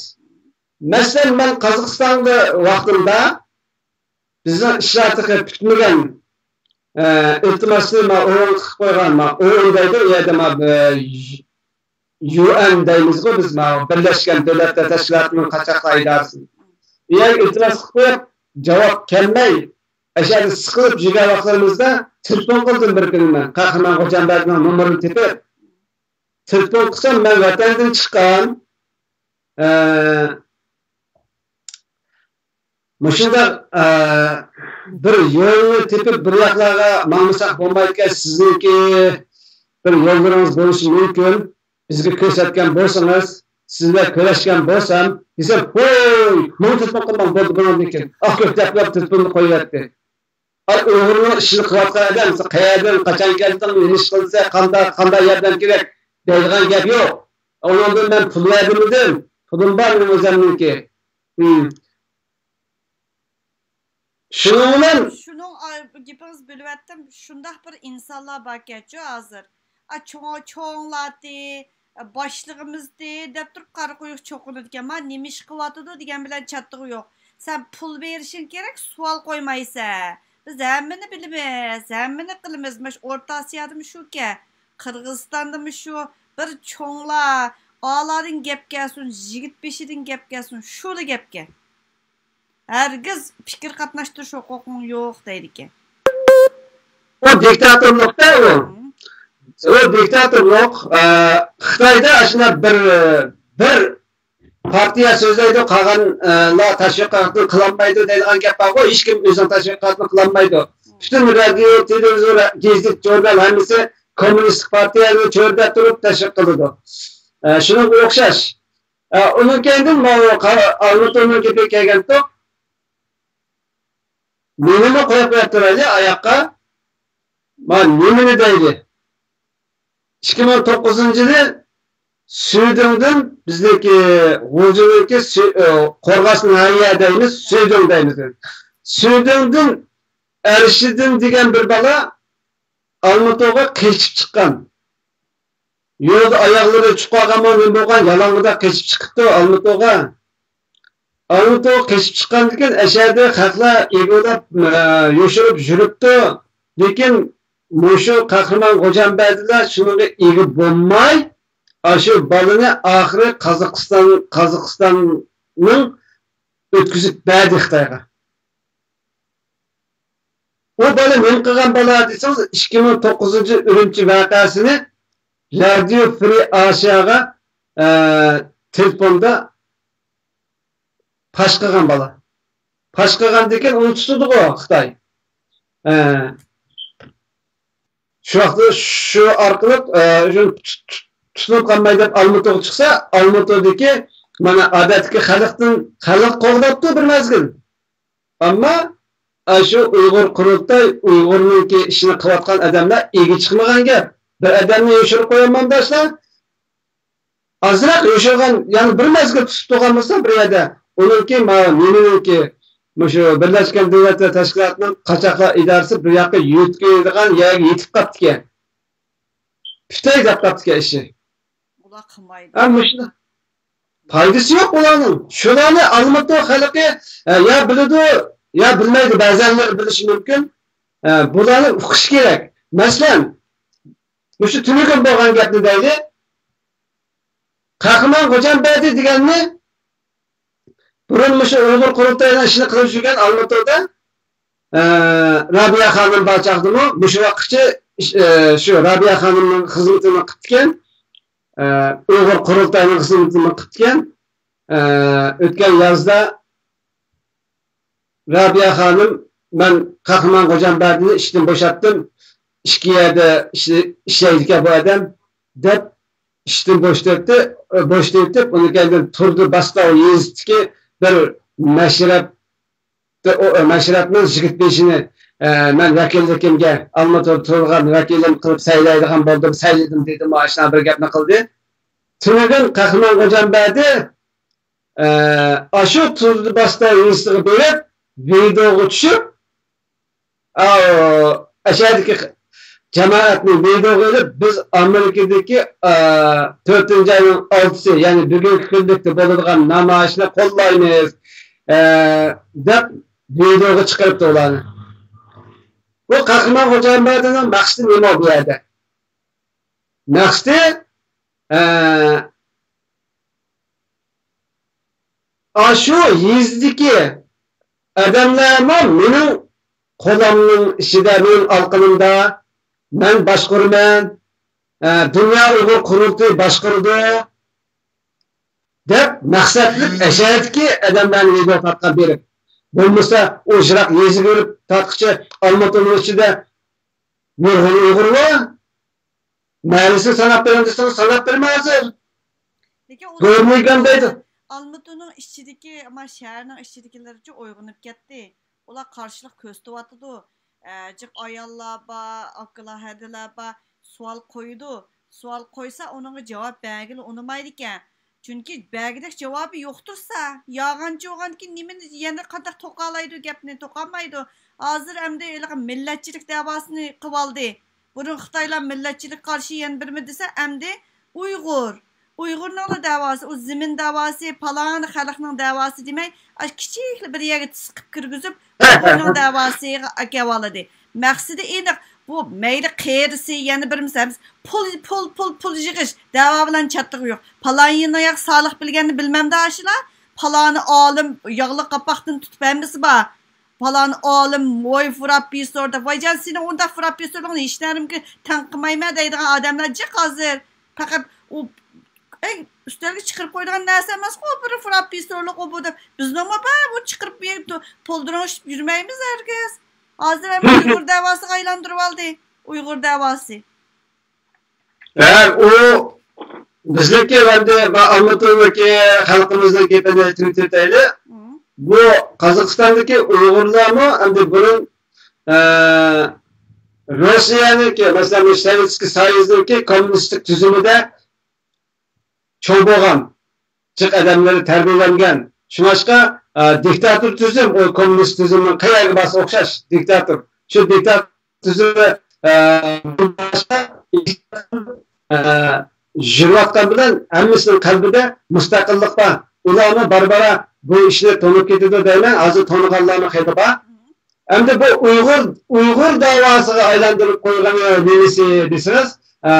مەسىلەن، مەن قازاقىستاندا ۋاقتىمدا بىزنىڭ ئىشلار تېخى پۈتمىگەن، ئە، ئىلتىماسنى ما ئورۇن قىلىپ قويغان، ما ئورۇن دەيدۇ، ئۇ يەردە ما، ئە، يۇ ئېن دەيمىزغۇ بىز، ما بىرلەشكەن دۆلەتلەر تەشكىلاتىنىڭ قاچاقلار ئىدارىسى. ئۇ يەرگە ئىلتىماس قىلىپ قويۇپ، جاۋاب كەلمەي، ئەشەدە سىقىلىپ يۈرگەن ۋاقىتلىرىمىزدا تېلېفون قىلدىم بىر كۈنى مەن، قەھرىمان غوجامبەردىنىڭ نومۇرىنى تېپىپ، تېلېفون قىلسام، مەن ۋەتەندىن چىققان، ئە، مۇشۇنداق، ئە، بىر يولنى تېپىپ، بىر ياقلارغا ماڭمىساق بولمايدىكەن، سىزنىڭكى بىر يوللىرىڭىز بولۇشى مۇمكىن. بىزگە كۆرسەتكەن بولسىڭىز، سىز بىلەن كۆرۈشكەن بولسام، دېسەم، ھوي، ماڭا تېلېفون قىلماڭ، بولدى بۇنىڭدىن كېيىن. ئاھ، كۆپ گەپ قىلىپ تېلېفوننى قويۇۋەتتى. ئاي، ئۇيغۇرنىڭ ئىشىنى قىلىۋاتقان ئادەم، سەن قەيەردىن، قاچان كەلدىڭ، نېمە ئىش قىلىسەن، قانداق، قانداق ياردەم كېرەك دەيدىغان گەپ يوق. ئۇنىڭدىن مەن پۇل بەرمىدىم، پۇلۇم بار مېنىڭ ئۆزۈمنىڭكى. ھىم. شۇنىڭ بىلەن شۇنىڭ، ئا، گېپىڭىزنى بۆلۈۋەتتىم. شۇنداق بىر ئىنسانلار باركەنچۇ ھازىر. ئا، چوڭ-، چوڭلاتى، ئا، باشلىقىمىزدى دەپ تۇرۇپ قارا قويۇق چوقۇنىدىكەن. ما نېمە ئىش قىلىۋاتىدۇ دېگەن بىلەن چاتىقى يوق. سەن پۇل بېرىشىڭ كېرەك، سوئال قويمايسەن. بىز ھەممىنى بىلىمىز، ھەممىنى قىلىمىز. مۇشۇ ئورتا ئاسىيادىمۇ شۇكەن. قىرغىزىستاندىمۇ شۇ. بىر چوڭلار، ئالاردىن گەپ كەلسۇن، يىگىت بېشىدىن گەپ كەلسۇن، شۇلا گەپكەن. ھەرگىز پىكىر قاتناشتۇرۇش ھوقۇقۇڭ يوق دەيدىكەن. ئۇ دىكتاتورلۇقتا ئۇ. ئۇ دىكتاتورلۇق، ئە، خىتايدا ئاشۇنداق بىر، بىر پارتىيە سۆزلەيدۇ، قالغان، ئە، لار تەشۋىقاتنى قىلالمايدۇ دەيدىغان گەپ بارغۇ، ھېچكىم ئۆزىنىڭ تەشۋىقاتىنى قىلالمايدۇ. پۈتۈن رادىيو، تېلېۋىزور، گېزىت، ژۇرنال ھەممىسى كوممۇنىستىك پارتىيەنى چۆرىدەپ تۇرۇپ تەشۋىق قىلىدۇ. ئە، شۇنىڭغا ئوخشاش. ئە، ئۇنىڭ كەينىدىن ماۋۇ قا-، ئالمۇتۇنىڭ گېپى كەلگەنتۇق. نېمىنى قويۇپ قويۇپ تۇرايلى ئاياققا؟ ما نېمىنى دەيلى؟ ئىككى مىڭ توققۇزىنچى يىلى سۈيدۈڭدىن، بىزنىڭكى غۇلجىنىڭكى سۈ-، ئە، قورغاس ناھىيە دەيمىز، سۈيدۈڭ دەيمىز. سۈيدۈڭدىن ئەرشىدىن دېگەن بىر بالا ئالمۇتوغا قېچىپ چىققان. يولدا ئاياغلىرى چۈشۈپ قالغانمۇ نېمە بولغان، يالاڭغۇدەك قېچىپ چىقىپتۇ ئالمۇتوغا. ئالمۇتوغا قېچىپ چىققاندىن كېيىن ئەشەدە خەقلەر ئىگىلەپ، ئە، يوشۇرۇپ يۈرۈپتۇ. لېكىن مۇشۇ قەھرىمان غوجامبەردىلەر شۇنىڭغا ئىگە بولماي، ئاشۇ بالىنى ئاخىرى قازاقىستان، قازاقىستاننىڭ ئۆتكۈزۈپ بەردى خىتايغا. ئۇ بالا نېمە قىلغان بالا دېسىڭىز، ئىككى مىڭ توققۇزىنچى ئۈرۈمچى ۋەقەسىنى رادىيو فرى ئاسىياغا، ئە، تېلېفوندا پاش قىلغان بالا. پاش قىلغاندىن كېيىن ئۇنى تۇتىدىغۇ خىتاي. ئە، شۇ ۋاقىتتا شۇ ئارقىلىق، ئە، شۇ تۇت-، تۇت-، تۇتۇلۇپ قالماي دەپ ئالمۇتىغا چىقسا، ئالمۇتىدىكى مانا ئادەتتىكى خەلقتىن، خەلق قوغداپتۇ بىر مەزگىل. ئەمما ئاشۇ ئۇيغۇر قۇرۇلتاي، ئۇيغۇرنىڭكى ئىشىنى قىلىۋاتقان ئادەملەر ئىگە چىقمىغان گەپ. بىر ئادەمنى يوشۇرۇپ قويالمامدۇ ئاشۇلار؟ ئازراق يوشۇرغان، يەنى بىر مەزگىل تۇتۇپ تۇرغان بولسا بىر يەردە، ئۇنىڭكى، ما-، نېمىنىڭكى، مۇشۇ بىرلەشكەن دۆلەتلەر تەشكىلاتىنىڭ قاچاقلار ئىدارىسى بىر ياققا يۆتكىلىدىغان يەرگە يېتىپ قاپتىكەن. پۈتەي دەپ قاپتىكەن ئىشى. ئۇلار قىلمايدۇ. ھە، مۇشۇ پايدىسى يوق بۇلارنىڭ. شۇلارنى ئالمۇتۇ خەلقى، ئە، يا بىلىدۇ، يا بىلمەيدۇ. بەزەنلەر بىلىشى مۇمكىن. ئە، بۇلارنى ئۇقۇش كېرەك. مەسىلەن، مۇشۇ تۈنۈگۈن بولغان گەپنى دەيلى. قەھرىمان غوجامبەردى دېگەننى بۇرۇن مۇشۇ ئۇيغۇر قۇرۇلتايىنىڭ ئىشىنى قىلىپ يۈرگەن ئالمۇتۇدا، ئە، رابىيە خانىم بار چاغدىمۇ مۇشۇ ۋاقىتقىچە ئىش-، ئە، شۇ رابىيە خانىمنىڭ خىزمىتىنى قىپتىكەن، ئە، ئۇيغۇر قۇرۇلتايىنىڭ خىزمىتىنى قىپتىكەن. ئە، ئۆتكەن يازدا رابىيە خانىم، مەن قەھرىمان غوجامبەردىنى ئىشتىن بوشاتتىم. ئىككى يەردە ئىشلە-، ئىشلەيدىكەن بۇ ئادەم، دەپ ئىشتىن بوشىتىۋېتىپ، بوشىتىۋېتىپ، ئۇنىڭ كەينىدىن تۇردى باستاۋ يېزىسىدىكى بىر مەشرەپ، ئۇ مەشرەپنىڭ يىگىت بېشىنى، ئە، مەن ۋەكىللىكىمگە ئالمۇتىدا تۇرغان ۋەكىلىم قىلىپ سەيلەيدىغان بولدۇم، سەيلىدىم دېدىم، ئاشۇنداق بىر گەپنى قىلدى. تۈنۈگۈن قەھرىمان غوجامبەردى، ئە، ئاشۇ تۇردى باستاۋ يېزىسىغا بېرىپ، ۋىدېئوغا چۈشۈپ، ئاشۇ يەردىكى جامائەتنى ۋىدېئوغا ئېلىپ، بىز ئامېرىكىدىكى، ئە، تۆتىنچى ئاينىڭ ئالتىسى، يەنى بۈگۈنكى كۈنلۈكتە بولىدىغان نامايىشنى قوللايمىز، ئە، دەپ ۋىدېئوغا چىقىرىپتۇ ئۇلارنى. بۇ قەھرىمان غوجامبەردىنىڭ مەقسىتى نېمە بۇ يەردە؟ مەقسىتى، ئە، ئاشۇ يېزىدىكى ئادەملەرمۇ مېنىڭ قولامنىڭ ئىچىدە، مېنىڭ ئالىقىنىمدا، مەن باشقۇرىمەن، ئە، دۇنيا ئۇيغۇر قۇرۇلتىيى باشقۇرىدۇ، دەپ مەقسەتلىك ئەشەدىكى ئادەملەرنى ۋىدېو تارتقان بېرىپ. بولمىسا ئۇ يىراق يېزىگە بېرىپ تارتقۇچە ئالمۇتىنىڭ ئىچىدە نۇرغۇن ئۇيغۇر بار. مەھەللىسىنى ساناپ بېرىڭ دېسىڭىز، ساناپ بېرىمەن ھازىر. لېكىن ئۇلار گورنىي گاندايدا. ئالمۇتىنىڭ ئىچىدىكى، ئەمما شەھەرنىڭ ئىچىدىكىلەرچۇ ئويغىنىپ كەتتى. ئۇلار قارشىلىق كۆرسىتىۋاتىدۇ. ئە، جىق ئاياللار بار، ئاكىلار، ھەدىلەر بار، سوئال قويىدۇ. سوئال قويسا، ئۇنىڭغا جاۋاب بەرگىلى ئۇنىمايدىكەن. چۈنكى بەرگۈدەك جاۋابى يوقتۇرسا، يالغانچى بولغاندىكىن نېمىنى يەنە قانداق توقالايدۇ گەپنى؟ توقالمايدۇ. ھازىر ئەمدى ھېلىقى مىللەتچىلىك دەۋاسىنى قىلىۋالدى. بۇرۇن خىتايلار مىللەتچىلىك قارشى يەنە بىرمۇ دېسە، ئەمدى ئۇيغۇر. ئۇيغۇرنىڭلا دەۋاسى، ئۇ زېمىن دەۋاسى، پالانى خەلقنىڭ دەۋاسى دېمەي، ئاشۇ كىچىكلا بىر يەرگە سىقىپ كىرگۈزۈپ، ئۇيغۇرنىڭ دەۋاسىغا ئەكەۋالىدى. مەقسىتى ئېنىق. بۇ مەيلى قېرىسى، يەنە بىرمىسى، ھەممىسى پۇل، پۇل، پۇل، پۇل يىغىش، دەۋا بىلەن چاتىقى يوق. پالانىنى ياق سالىھ بىلگەننى بىلمەمدۇ ئاشۇلار؟ پالانى ئالىم، ياغلىق قاپاقتىن تۇتۇپ ھەممىسى بار. پالانى ئالىم، ۋاي پروفېسسور دەپ، ۋايجان، سېنىڭ ئۇنداق پروفېسسورلۇقنى ھېچنەمگە تەڭ قىلمايمەن دەيدىغان ئادەملەر جىق ھازىر. پەقەت ئۇ، ئەي، ئۈستەلگە چىقىرىپ قويىدىغان نەرسە ئەمەسقۇ، بىر پروفېسسورلۇق ئۇ بۇ دەپ. بىزنىڭمۇ بار، بۇ چىقىرىپ بېرىپ تو-، تولدۇرۇڭشىپ يۈرمەيمىز ھەرگىز. ھازىر ئەمدى ئۇيغۇر دەۋاسىغا ئايلاندۇرۇۋالدى. ئۇيغۇر دەۋاسى. ھە، ئۇ بىزنىڭكى ئەمدى بۇ ئالمۇتىدىكى خەلقىمىزنىڭ گېپىنى تۈگىتىۋېتەيلى. مم. بۇ قازاقىستاندىكى ئۇيغۇرلارمۇ ئەمدى بۇرۇن، ئە، روسىيەنىڭكى، مەسىلەن، بۇ سوۋېتسكىي سويۇزنىڭكى كوممۇنىستىك تۈزۈمىدە چوڭ بولغان، جىق ئادەملىرى تەربىيەلەنگەن. شۇڭلاشقا، ئە، دىكتاتور تۈزۈم، ئۇ كوممۇنىست تۈزۈمنىڭ قەيەرگە بارسا ئوخشاش دىكتاتور. شۇ دىكتاتور تۈزۈمى، ئە، ئە، يۈرۈۋاتقان بىلەن ھەممىسىنىڭ قەلبىدە مۇستەقىللىق بار. ئۇلارمۇ بارا-بارا بۇ ئىشنى تونۇپ كېتىدۇ دەيمەن. ھازىر تونۇغانلارمۇ خېلى بار. ئەمدى بۇ ئۇيغۇر، ئۇيغۇر داۋاسىغا ئايلاندۇرۇپ قويغىنى نېمىسى دېسىڭىز، ئە،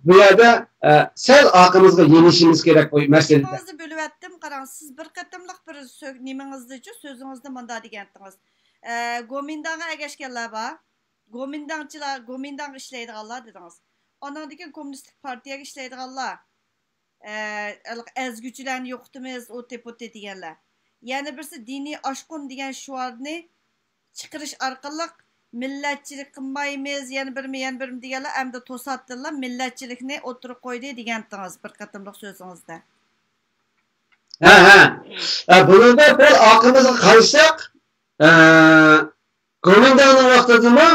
بۇ يەردە، ئە، سەل ئارقىمىزغا يېنىشىمىز كېرەك بۇ مەسىلىدە. ھازىر بۆلۈۋەتتىم، قاراڭ، سىز بىر قېتىملىق بىر سۆ-، نېمىڭىزدىچۇ، سۆزىڭىزدە مۇنداق دېگەنتىڭىز. ئە، گومىنداڭغا ئەگەشكەنلەر بار. گومىنداڭچىلار، گومىنداڭغا ئىشلەيدىغانلار دېدىڭىز. ئاندىن كېيىن كوممۇنىستىك پارتىيەگە ئىشلەيدىغانلار. ئە، ھېلىقى ئەزگۈچىلەرنى يوقىتىمىز، ئۇتى پۇتى دېگەنلەر. يەنە بىرسى دىنىي ئاشقۇن دېگەن شوئارنى چىقىرىش ئارقىلىق مىللەتچىلىك قىلمايمىز، يەنە بىرمۇ، يەنە بىرمۇ دېگەنلەر ئەمدى توساتتىنلا مىللەتچىلىكنى ئوتتۇرىغا قويدى دېگەنتىڭىز بىر قېتىملىق سۆزىڭىزدە. ھە، ھە. ئە، بۇنىڭدا بىر ئارقىمىزغا قارىساق، ئە، گومىنداڭنىڭ ۋاقتىدىمۇ،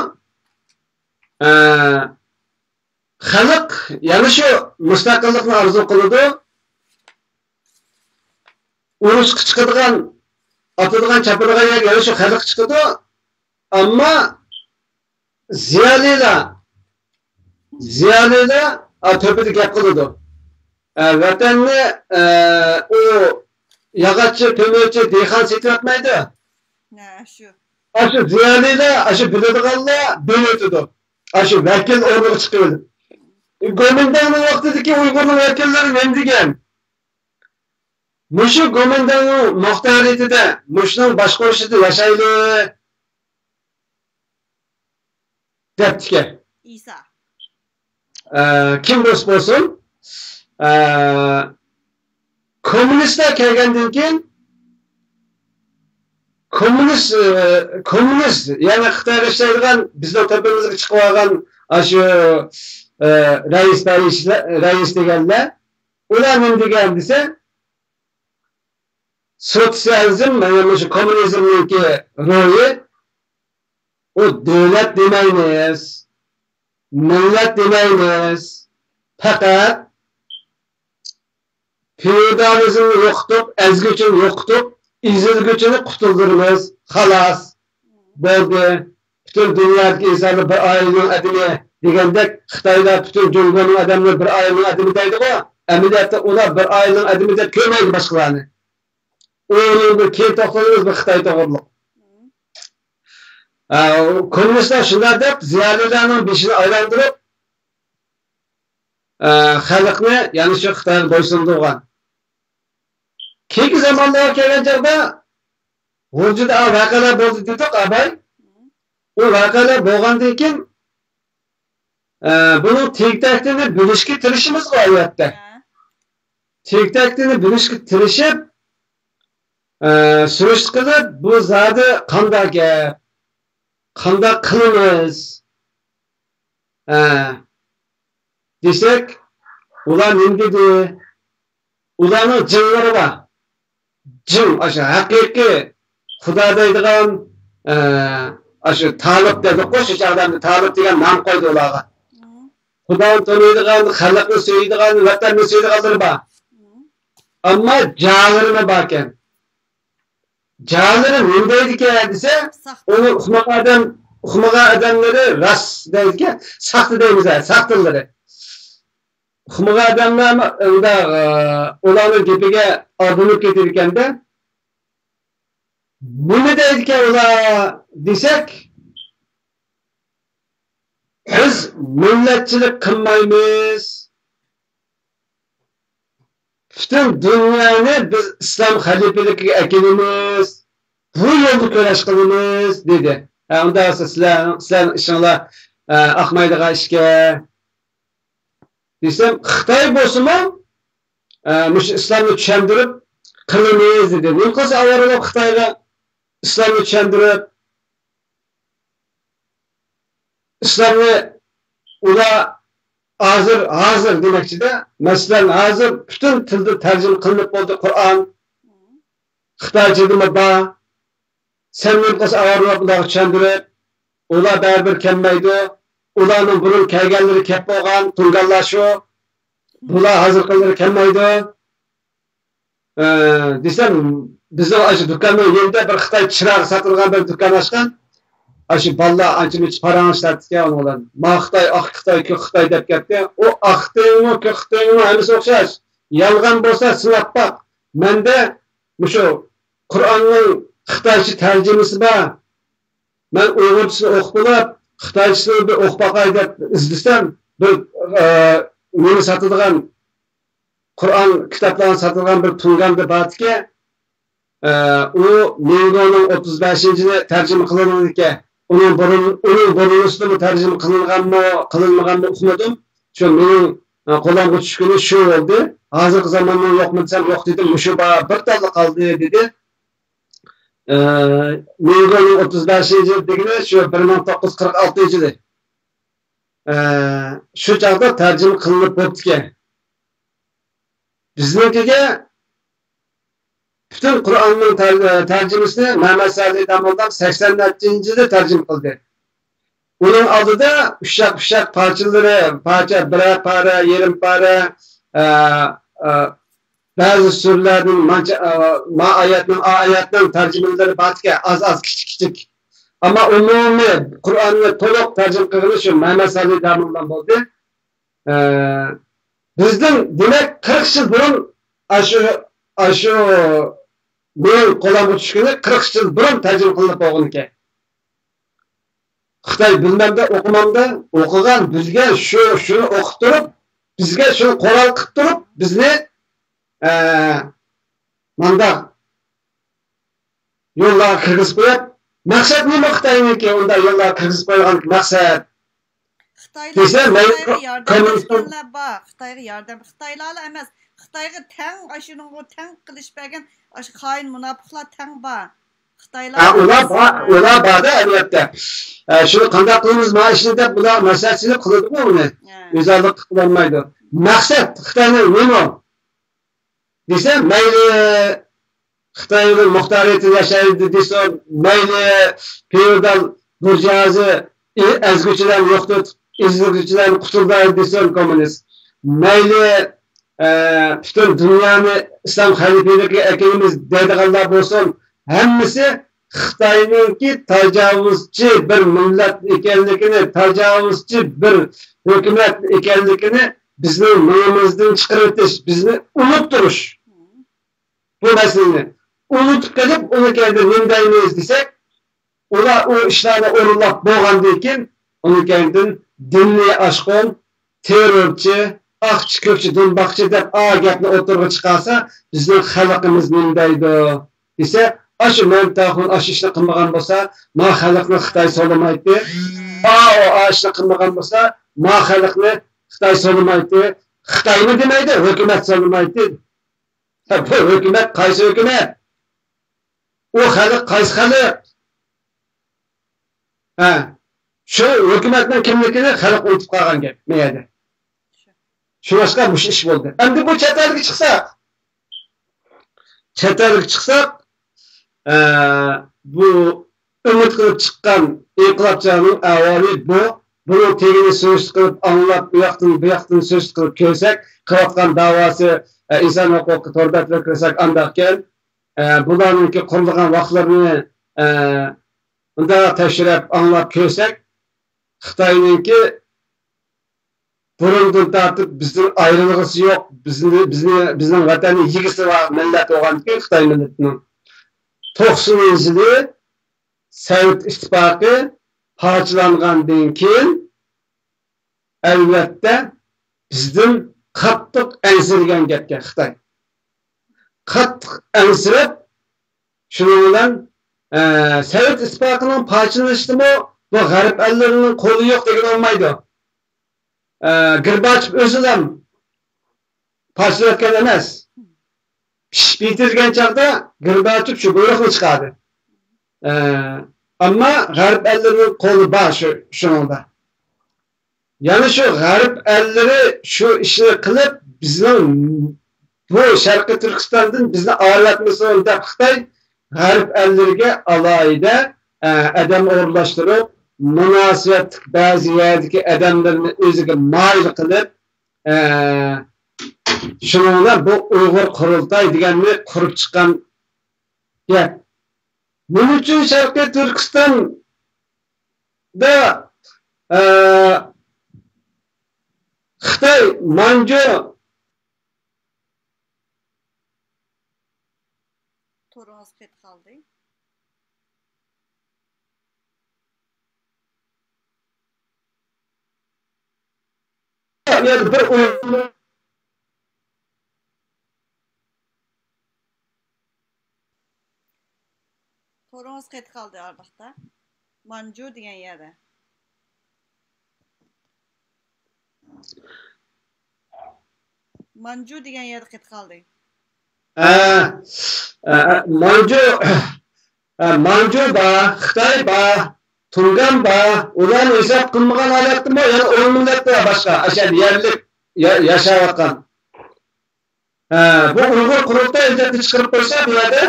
ئە، خەلق يەنە شۇ مۇستەقىللىقنى ئارزۇ قىلىدۇ. ئۇرۇشقا چىقىدىغان، ئاتىدىغان، چاپىدىغان يەر يەنە شۇ خەلق چىقىدۇ. ئەمما زىيالىيلار، زىيالىيلار، ئا، تۆپىدە گەپ قىلىدۇ. ئە، ۋەتەننى، ئە، ئۇ ياغاچچى، تۆمۈرچى، دېھقان سېتىۋەتمەيدۇ. ھە، شۇ. ئاشۇ زىيالىيلار، ئاشۇ بىلىدىغانلار بىلىۋېتىدۇ. ئاشۇ ۋەكىل ئورنىغا چىقىۋېلىپ. گومىنداڭنىڭ ۋاقتىدىكى ئۇيغۇرنىڭ ۋەكىللىرى نېمە دېگەن؟ مۇشۇ گومىنداڭنىڭ مۇختارىيىتىدە، مۇشۇنىڭ باشقۇرۇشىدا ياشايلى دەپتىكەن. ئىسا. ئە، كىم بولسا بولسۇن، ئە، كوممۇنىستلار كەلگەندىن كېيىن، كوممۇنىست، ئى، كوممۇنىست، يەنى خىتايغا ئىشلەيدىغان، بىزنىڭ تۆپىمىزگە چىقىۋالغان ئاشۇ، ئى، رەئىس، رەئىس، رەئىس دېگەنلەر، ئۇلار نېمە دېگەن دېسە، سوتسىيالىزم، مانا مۇشۇ كوممۇنىزمنىڭكى روھى، ئۇ دۆلەت دېمەيمىز، مىللەت دېمەيمىز، پەقەت فېئودالىزمنى يوقىتىپ، ئەزگۈچىنى يوقىتىپ، ئېزىلگۈچىنى قۇتۇلدۇرىمىز. خالاس. بولدى. پۈتۈن دۇنيادىكى ئىنسانلار بىر ئائىلىنىڭ ئادىمى دېگەندەك، خىتايلار پۈتۈن جۇڭگونىڭ ئادەملىرى بىر ئائىلىنىڭ ئادىمى دەيدىغۇ. ئەمەلىيەتتە ئۇلار بىر ئائىلىنىڭ ئادىمى دەپ كۆرمەيدۇ باشقىلارنى. ئۇنىڭدىن كېيىن توختىلىمىز بىر خىتاي توغرۇلۇق. ئە، كوممۇنىستلار شۇنداق دەپ، زىيالىيلارنىڭ بېشىنى ئايلاندۇرۇپ، ئە، خەلقنى يەنە شۇ خىتايغا بويسۇندۇرغان. كېيىنكى زامانلارغا كەلگەن چاغدا غۇلجىدا ۋەقەلەر بولدى دېدۇق، ئاباي. ئۇ ۋەقەلەر بولغاندىن كېيىن، ئە، بۇنىڭ تېگى-تەكتىنى بىلىشكە تىرىشىمىزغۇ، ئەلۋەتتە. ھە. تېگى-تەكتىنى بىلىشكە تىرىشىپ، ئە، سۈرۈشتە قىلىپ، بۇ زادى قانداق گەپ؟ قانداق قىلىمىز؟ ئە، دېسەك، ئۇلار نېمە دېدى؟ ئۇلارنىڭ جىنلىرى بار. جىن، ئاشۇ ھەقىقىي خۇدا دەيدىغان، ئە، ئاشۇ تالىپ دېدۇققۇ، شۇ چاغدا تالىپ دېگەن نام قويدى ئۇلارغا. خۇدانى تونۇيدىغان، خەلقنى سۆيىدىغان، ۋەتەننى سۆيىدىغانلىرى بار. ئەمما جانلىرىمۇ باركەن. جانلىرى نېمە دەيدىكەن دېسە، ساختا. ئۇنى ئۇقمىغان ئادەم، ئۇقمىغان ئادەملىرى راست دەيدىكەن، ساختا دەيمىز، ساختىلىرى. ئۇقمىغان ئادەملەر ئۇنداق، ئۇلارنىڭ گېپىگە ئالدىنىپ كېتىدىكەندە، نېمە دەيدىكەن ئۇلار دېسەك، بىز مىللەتچىلىك قىلمايمىز. پۈتۈن دۇنيانى بىز ئىسلام خەلىپىلىكىگە ئەكېلىمىز. بۇ يولدا كۈرەش قىلىمىز، دېدى. ھە، ئۇنداق بولسا سىلەر، سىلەرنىڭ ئىشىڭلار، ئە، ئاقمايدىغان ئىشكەن. دېسەم، خىتاي بولسىمۇ، ئە، مۇشۇ ئىسلامنى چۈشەندۈرۈپ قىلىمىز، دېدى. نېمە قىلسا ئاۋارە بولۇپ خىتايغا ئىسلامنى چۈشەندۈرۈپ، ئىسلامنى ئۇلار ھازىر، ھازىر دېمەكچىدە، مەسىلەن، ھازىر پۈتۈن تىلدا تەرجىمە قىلىنىپ بولدى قۇرئان. خىتايچىدىمۇ بار. سەن نېمە قىلسا ئاۋارە بولۇپ ئۇلارغا چۈشەندۈرۈپ، ئۇلار بەرىبىر كەلمەيدۇ. ئۇلارنىڭ بۇرۇن كەلگەنلىرى كەپ بولغان، تۇڭگانلار شۇ. بۇلار ھازىرقىلىرى كەلمەيدۇ. ئە، دېسەم، بىزنىڭ ئاشۇ دۇكاننىڭ يېنىدا بىر خىتاي چىراغ ساتىدىغان بىر دۇكان ئاچقان. ئاشۇ بالىلار ئانچە-مۇنچە پاراڭلىشىۋاتىدىكەن ئۇنىڭ بىلەن. ماۋۇ خىتاي، ئاق خىتاي، كۆك خىتاي دەپ كەتتى. ئۇ ئاق خىتايمۇ، كۆك خىتايمۇ ھەممىسى ئوخشاش. يالغان بولسا سىناپ باق. مەندە مۇشۇ قۇرئاننىڭ خىتايچە تەرجىمىسى بار. مەن ئۇيغۇرچىسىنى ئوقۇپ بولۇپ، خىتايچىسىنى بىر ئوقۇپ باقاي دەپ ئىزدىسەم، بىر، ئە، نېمە ساتىدىغان، قۇرئان كىتابلارنى ساتىدىغان بىر تۇڭگاندا بارتىكەن. ئە، ئۇ مىڭ گوڭنىڭ ئوتتۇز بەشىنچى يىلى تەرجىمە قىلىنغانىكەن. ئۇنىڭ بۇرۇن، ئۇنىڭ بۇرۇنىسىدىمۇ تەرجىمە قىلىنغانمۇ، قىلىنمىغانمۇ ئۇقمىدىم. شۇ مېنىڭ، ئە، قولۇمغا چۈشكىنى شۇ بولدى. ھازىرقى زاماننىڭ يوقمۇ دېسەم، يوق دېدىم. مۇشۇ بار، بىر تاللا قالدى، دېدى. ئە، مىڭ گوڭنىڭ ئوتتۇز بەشىنچى يىلى دېگىنى شۇ بىر مىڭ توققۇز يۈز قىرىق ئالتىنچى يىلى. ئە، شۇ چاغدا تەرجىمە قىلىنىپ بوپتىكەن. بىزنىڭكىگە پۈتۈن قۇرئاننىڭ تەر-، تەرجىمىسىنى مەمەت سالىھ داموللام سەكسەن نەچچىنچى يىلى تەرجىمە قىلدى. ئۇنىڭ ئالدىدا ئۇششاق-ئۇششاق پارچىلىرى، پارچە، بىرەر پارە، يېرىم پارە، ئە، ئە، بەزى سۈرىلەردىن مانچە، ئە، ما ئايەتنىڭ، ئا ئايەتنىڭ تەرجىمىلىرى باركەن، ئاز-ئاز، كىچىك-كىچىك. ئەمما ئومۇمىي قۇرئاننى تولۇق تەرجىمە قىلغىنى شۇ مەمەت سالىھ داموللام بولدى. ئە، بىزدىن، دېمەك، قىرىق يىل بۇرۇن ئاشۇ، ئاشۇ مېنىڭ قولۇمغا چۈشكىنى قىرىق يىل بۇرۇن تەرجىمە قىلىنىپ بولغان ئىكەن. خىتاي بىلمەمدە، ئوقۇمامدا، ئوقۇغان، بىلگەن، شۇ، شۇنى ئوقۇپ تۇرۇپ، بىزگە شۇنى قورال قىلىپ تۇرۇپ، بىزنى، ئە، مانداق يوللارغا كىرگۈزۈپ قويۇپ، مەقسەت نېمە خىتاينىڭكى ئۇنداق يوللارغا كىرگۈزۈپ قويغان مەقسەت؟ خىتايلار، دېسە، مەن خىتايغا ياردەم كوممۇنىستىم. بېرىدىغانلار بار. خىتايغا ياردەم، خىتايلارلا ئەمەس، خىت-، خىتايغا تەڭ، ئاشۇنىڭغا تەڭ قىلىش بەرگەن ئاشۇ خائىن مۇناپىقلار تەڭ بار. خىتايلار ھە، ئۇلار بار، ئۇلار باردا، ئەلۋەتتە. ئە، شۇنى قانداق قىلىمىز، ما ئىشنى دەپ، بۇلار مەسلىھەتچىلىك قىلىدىغۇ ئۇنى. ھە. ئۆزى ھاللىق قىلالمايدۇ. مەقسەت خىتاينىڭ نېمە دېسە، مەيلى خىتاينىڭ مۇختارىيىتىدە ياشايدۇ دېسۇن، مەيلى فېئودال بۇرژۇئازىيە ئەزگۈچىلەرنى يوقىتىپ، ئېزىلگۈچىلەرنى قۇتۇلدۇرايدۇ دېسۇن كوممۇنىست. مەيلى، ئە، پۈتۈن دۇنيانى ئىسلام خەلىپىلىكىگە ئەكېلىمىز دەيدىغانلار بولسۇن، ھەممىسى خىتاينىڭكى تاجاۋۇزچى بىر مىللەت ئىكەنلىكىنى، تاجاۋۇزچى بىر ھۆكۈمەت ئىكەنلىكىنى بىزنىڭ مېڭىمىزدىن چىقىرىۋېتىش، بىزنى ئۇنتۇتتۇرۇش. بۇ مەسىلىنى ئۇنتۇپ قېلىپ، ئۇنىڭ كەينىدىن نېمە دەيمىز دېسەك، ئۇلار ئۇ ئىشلارنى ئورۇنلاپ بولغاندىن كېيىن، ئۇنىڭ كەينىدىن دىنىي ئاشقۇن، تېررورچى، ئاقچى، كۆكچى، دۇمباقچى دەپ ئا گەپنى ئوتتۇرىغا چىقارسا، بىزنىڭ خەلقىمىز نېمە دەيدۇ دېسە، ئاشۇ مەمتىخۇن ئاشۇ ئىشنى قىلمىغان بولسا، ما خەلقنى خىتاي سولىمايتتى. ئا، ئۇ ئا ئىشنى قىلمىغان بولسا، ما خەلقنى خىتاي سولىمايتتى. خىتايمۇ دېمەيدۇ، ھۆكۈمەت سولىمايتتى. ھە، بۇ ھۆكۈمەت قايسى ھۆكۈمەت؟ ئۇ خەلق قايسى خەلق؟ ھە، شۇ ھۆكۈمەتنىڭ كىملىكىنى خەلق ئۇنتۇپ قالغان گەپ بۇ يەردە. شۇڭلاشقا مۇشۇ ئىش بولدى. ئەمدى بۇ چەت ئەلگە چىقساق، چەت ئەلگە چىقساق، ئە، بۇ ئۈمىد قىلىپ چىققان ئىنقىلابچىلارنىڭ ئەھۋالى بۇ. بۇنىڭ تېگىنى سۈرۈشتە قىلىپ ئاڭلاپ، ئۇ ياقتىن، بۇ ياقتىن سۈرۈشتە قىلىپ كۆرسەك، قىلىۋاتقان داۋاسى، ئە، ئىنسان ھوقۇقى تور بەتلىرىگە كىرسەك ئانداقكەن. ئە، بۇلارنىڭكى قۇرۇلغان ۋاقىتلىرىنى، ئە، مۇنداق تەكشۈرۈپ ئاڭلاپ كۆرسەك، خىتاينىڭكى بۇرۇندىن تارتىپ بىزدىن ئايرىلغۇسى يوق، بىزنى، بىزنى، بىزنىڭ ۋەتەننى يېگۈسى بار مىللەت بولغاندىكىن خىتاي مىللىتىنىڭ. توقسىنىنچى يىلى سوۋېت ئىتتىپاقى پارچىلانغاندىن كېيىن، ئەلۋەتتە، بىزدىن قاتتىق ئەنسىرىگەن گەپكەن خىتاي. قاتتىق ئەنسىرەپ، شۇنىڭ بىلەن، ئە، سوۋېت ئىتتىپاقىنىڭ پارچىلىنىشىدىمۇ بۇ غەرب ئەللىرىنىڭ قولى يوق دېگىلى بولمايدۇ. ئە، گورباچېف ئۆزىلا پارچىلاۋەتكەن ئەمەس. پىشىپ يېتىلگەن چاغدا گورباچېف شۇ بۇيرۇقنى چىقاردى. ئە، ئەمما غەرب ئەللىرىنىڭ قولى بار شۇ، شۇنىڭدا. يەنى شۇ غەرب ئەللىرى شۇ ئىشنى قىلىپ، بىزنىڭ بۇ شەرقىي تۈركىستاندىن بىزنى ئايرىۋەتمىسۇن دەپ خىتاي غەرب ئەللىرىگە ئالاھىدە، ئە، ئادەم ئورۇنلاشتۇرۇپ، مۇناسىۋەتلىك بەزى يەردىكى ئادەملىرىنى ئۆزىگە مايىل قىلىپ، ئە، شۇنىڭ بىلەن بۇ ئۇيغۇر قۇرۇلتاي دېگەننى قۇرۇپ چىققان گەپ. نېمە ئۈچۈن شەرقىي تۈركىستاندا، ئە، خىتاي، مانجۇ، تورىڭىز قېتىپ قالدى. يەنە بىر ئۇيغۇر تورىڭىز قېتىپ قالدى ئارىلىقتا. مانجۇ دېگەن يەردە. مانجۇ دېگەن يەردە قېتىپ قالدى. ئە، ئە، ئە، مانجۇ، ئە، مانجۇ بار، خىتاي بار، تۇڭگان بار. ئۇلارنى ھېساب قىلمىغان ھالەتتىمۇ يەنە ئون مىللەت بار باشقا، ئاشۇ يەرلىك يا-، ياشاۋاتقان. ئە، بۇ ئۇيغۇر قۇرۇلتايى ھۆججەتنى چىقىرىپ قويسا بۇ يەردە،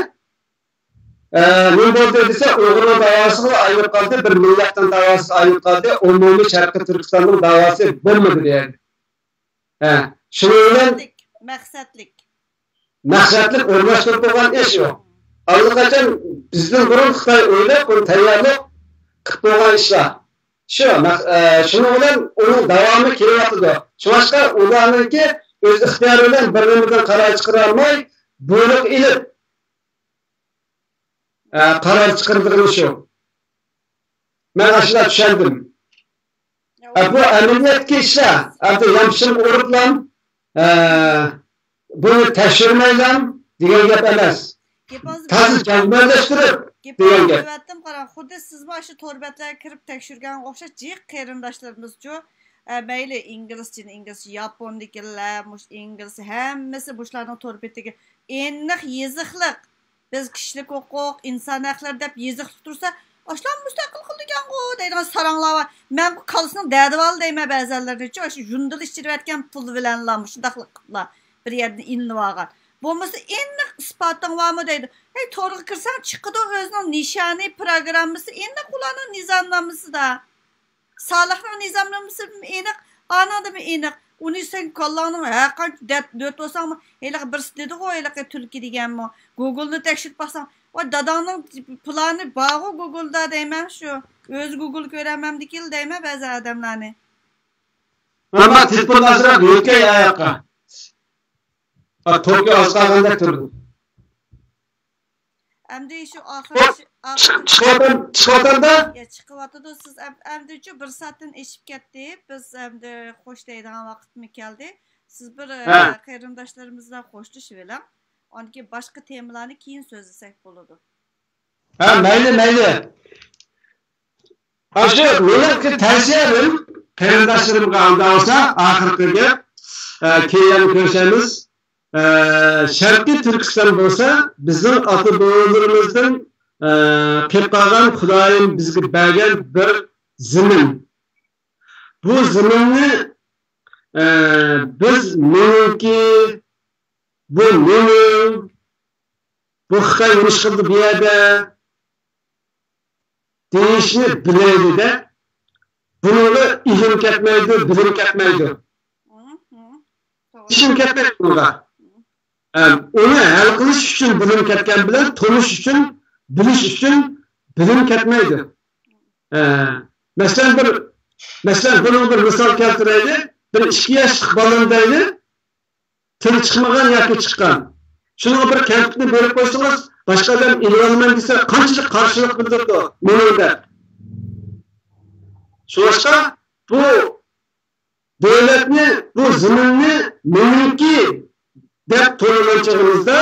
ئە، نېمە بولدى دېسە، ئۇيغۇرنىڭ داۋاسىغا ئايرىلىپ قالدى، بىر مىللەتنىڭ داۋاسىغا ئايرىلىپ قالدى، ئومۇمىي شەرقىي تۈركىستاننىڭ داۋاسى بولمىدى دېگەن. ھە، شۇنىڭ بىلەن مەقسەتلىك، مەقسەتلىك. مەقسەتلىك ئورۇنلاشتۇرۇپ قويغان ئىش ئۇ. ئاللىقاچان بىزدىن بۇرۇن خىتاي ئويلاپ، بۇنى تەييارلىق قىلىپ قويغان ئىشلار. شۇ، مەق-، ئە، شۇنىڭ بىلەن ئۇنىڭ داۋامى كېلىۋاتىدۇ. شۇڭلاشقا ئۇلارنىڭكى ئۆز ئىختىيارى بىلەن بىر نېمىدىن قارار چىقىرالماي، بۇيرۇق ئېلىپ، ئە، قارار چىقىرىدىغىنى شۇ. مەن ئاشۇنداق چۈشەندىم. ئە، بۇ ئەمەلىيەتتىكى ئىشلار. ئەمدى يانفشىڭغا ئۇرۇپلام، ئە، بۇنى تەكشۈرمەيلام دېگەن گەپ ئەمەس. گېپىڭىزنى تازا جەزمەنلەشتۈرۈپ گېپىڭىزنى دېگەن گەپ. بۆلۈۋەتتىم، قاراڭ، خۇددى سىزمۇ ئاشۇ تور بەتلەرگە كىرىپ تەكشۈرگەنگە ئوخشاش جىق قېرىنداشلىرىمىزچۇ، ئە، مەيلى، ئىنگلىزچىنى ئىنگلىزچە، ياپوندىكىلەر، مۇشۇ ئىنگلىز، ھەممىسى مۇشۇلارنىڭ تور بېتىگە ئېنىق يېزىقلىق. بىز كىشىلىك ھوقۇق، ئىنسان ھەقلىرى دەپ يېزىقلىق تۇرسا، ئاشۇلار مۇستەقىل قىلىدىكەنغۇ دەيدىغان ساراڭلار بار. مەن بۇ كالىسىنىڭ دەردى بار دەيمەن بەزەنلىرىنى، شۇ يۇندىلا ئىچىرىۋەتكەن پۇل بىلەنلا مۇشۇنداقلىق قىلىپلا بىر يەردىن ئېلىنىۋالغان. بولمىسا ئېنىق ئىسپاتىڭ بارمۇ دەيدۇ. ھەي، تورغا كىرسەڭ چىقىدۇ ئۆزىنىڭ نىشانى، پروگراممىسى ئېنىق ئۇلارنىڭ نىزامنامىسىدا. سالىھنىڭ نىزامنامىسىمۇ ئېنىق، ئانىڭدىمۇ ئېنىق. ئۇنى سەن كاللاڭنىڭ ھەر قانچە دەت-، دۆت بولساڭمۇ، ھېلىقى بىرسى دېدىغۇ، ھېلىقى تۈلكە دېگەنمۇ، گوگولنى تەكشۈرۈپ باقساڭ، ۋاي، داداڭنىڭ پىلانى بارغۇ گوگولدا دەيمەن شۇ. ئۆزى گوگول كۆرەلمەمدىكىن دەيمەن بەزى ئادەملەرنى. مانا تېلېفوندا ئازراق يۆتكەي ئاياققا. ھا، توكى ئاز قالغاندەك تۇرىدۇ. ئەمدى شۇ ئاخىرقى، ئاخىرقى چىقىۋاتام-، چىقىۋاتامدا؟ يا، چىقىۋاتىدۇ. سىز ئەم-، ئەمدىچۇ بىر سائەتتىن ئېشىپ كەتتى. بىز ئەمدى خوش دەيدىغان ۋاقىتمۇ كەلدى. سىز بىر، ھە، ئە، قېرىنداشلىرىمىز بىلەن خوشلىشىۋېلىڭ. ئاندىن كېيىن باشقا تېمىلارنى كېيىن سۆزلىسەك بولىدۇ. ھە، مەيلى، مەيلى. ئاشۇ مېنىڭكى تەۋسىيەم قېرىنداشلىرىمغا ئاندا بولسا، ئاخىرقى گەپ، ئە، كېيىن يەنە كۆرۈشەرمىز. ئە، شەرقىي تۈركىستان بولسا بىزنىڭ ئاتا-بوۋىلىرىمىزدىن، ئە، قېلىپ قالغان، خۇدايىم بىزگە بەرگەن بىر زېمىن. بۇ زېمىننى، ئە، بىز مېنىڭكى، بۇ مېنىڭ، بۇ خىتاي نېمە ئىش قىلدى بۇ يەردە دېيىشنى بىلەيلى-دە، بۇنىڭغا ئىلىم كەتمەيدۇ، بىلىم كەتمەيدۇ. مم، مم. توغرا. ئىشىم كەتمەيدۇ بۇنىڭغا. مم. ئەم، ئۇنى ھەل قىلىش ئۈچۈن بىلىم كەتكەن بىلەن تونۇش ئۈچۈن، بىلىش ئۈچۈن بىلىم كەتمەيدۇ. ئە، مەسىلەن، بىر، مەسىلەن، بۇنىڭ بىر مىسال كەلتۈرەيلى. بىر ئىككى ياشلىق بالىنى دەيلى، تىلى چىقمىغان ياكى چىققان. شۇنىڭغا بىر كەمپۈتنى بېرىپ قويسىڭىز، باشقا ئادەم ئېلىۋالىمەن دېسە، قانچىلىك قارشىلىق بىلدۈرىدۇ، مېنىڭ دەپ. شۇڭلاشقا بۇ دۆلەتنى، بۇ زېمىننى مېنىڭكى دەپ تونۇغان چېغىمىزدا،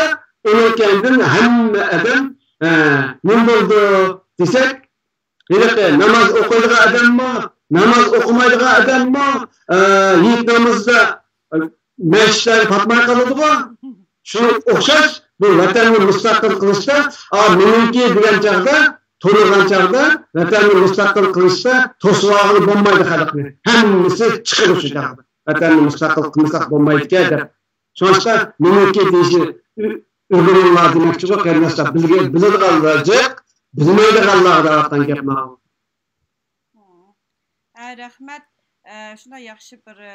ئۇنىڭ كەينىدىن ھەممە ئادەم، ئە، نېمە بولىدۇ دېسەك، ھېلىقى ناماز ئوقۇيدىغان ئادەممۇ، ناماز ئوقۇمايدىغان ئادەممۇ، ئە، ھېيت نامىزىدا، ئە، مەسچىتلەرگە پاتماي قالىدىغۇ. شۇنىڭغا ئوخشاش بۇ ۋەتەننى مۇستەقىل قىلىشتا، ئا، مېنىڭكى دېگەن چاغدا، تونۇغان چاغدا ۋەتەننى مۇستەقىل قىلىشتا توسۇۋالغىلى بولمايدۇ خەلقنى. ھەممىسى چىقىدۇ شۇ چاغدا. ۋەتەننى مۇستەقىل قىلمىساق بولمايدىكەن دەپ. شۇڭلاشقا مېنىڭكى دېيىشنى ئۆ-، ئۆگىنىڭلار دېمەكچىغۇ، قېرىنداشلار. بىلگە-، بىلىدىغانلار جىق، بىلمەيدىغانلارغا دەۋاتقان گەپ ماۋۇ. ھە، رەھمەت. ئە، شۇنداق ياخشى بىر، ئە،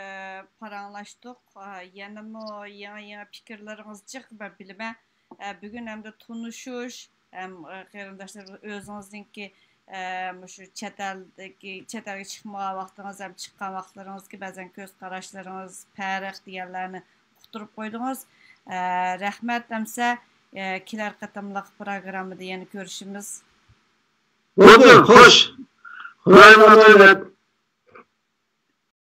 پاراڭلاشتۇق. ئە، يەنىمۇ يېڭى، يېڭى پىكىرلىرىڭىز جىق، مەن بىلىمەن. ئە، بۈگۈن ھەمدە تونۇشۇش، ھەم، ئە، قېرىنداشلىرىمىز ئۆزىڭىزنىڭكى، ئە، مۇشۇ چەت ئەلدىكى، چەت ئەلگە چىقمىغان ۋاقتىڭىز ھەم چىققان ۋاقىتلىرىڭىزدىكى بەزەن كۆز قاراشلىرىڭىز پەرق دېگەنلەرنى ئۇقتۇرۇپ قويدىڭىز. ئە، رەھمەت ئەمسە، ئە، كېلەر قېتىملىق پروگراممىدا يەنە كۆرۈشىمىز. بولدى، خوش. خۇدايىم ئامان.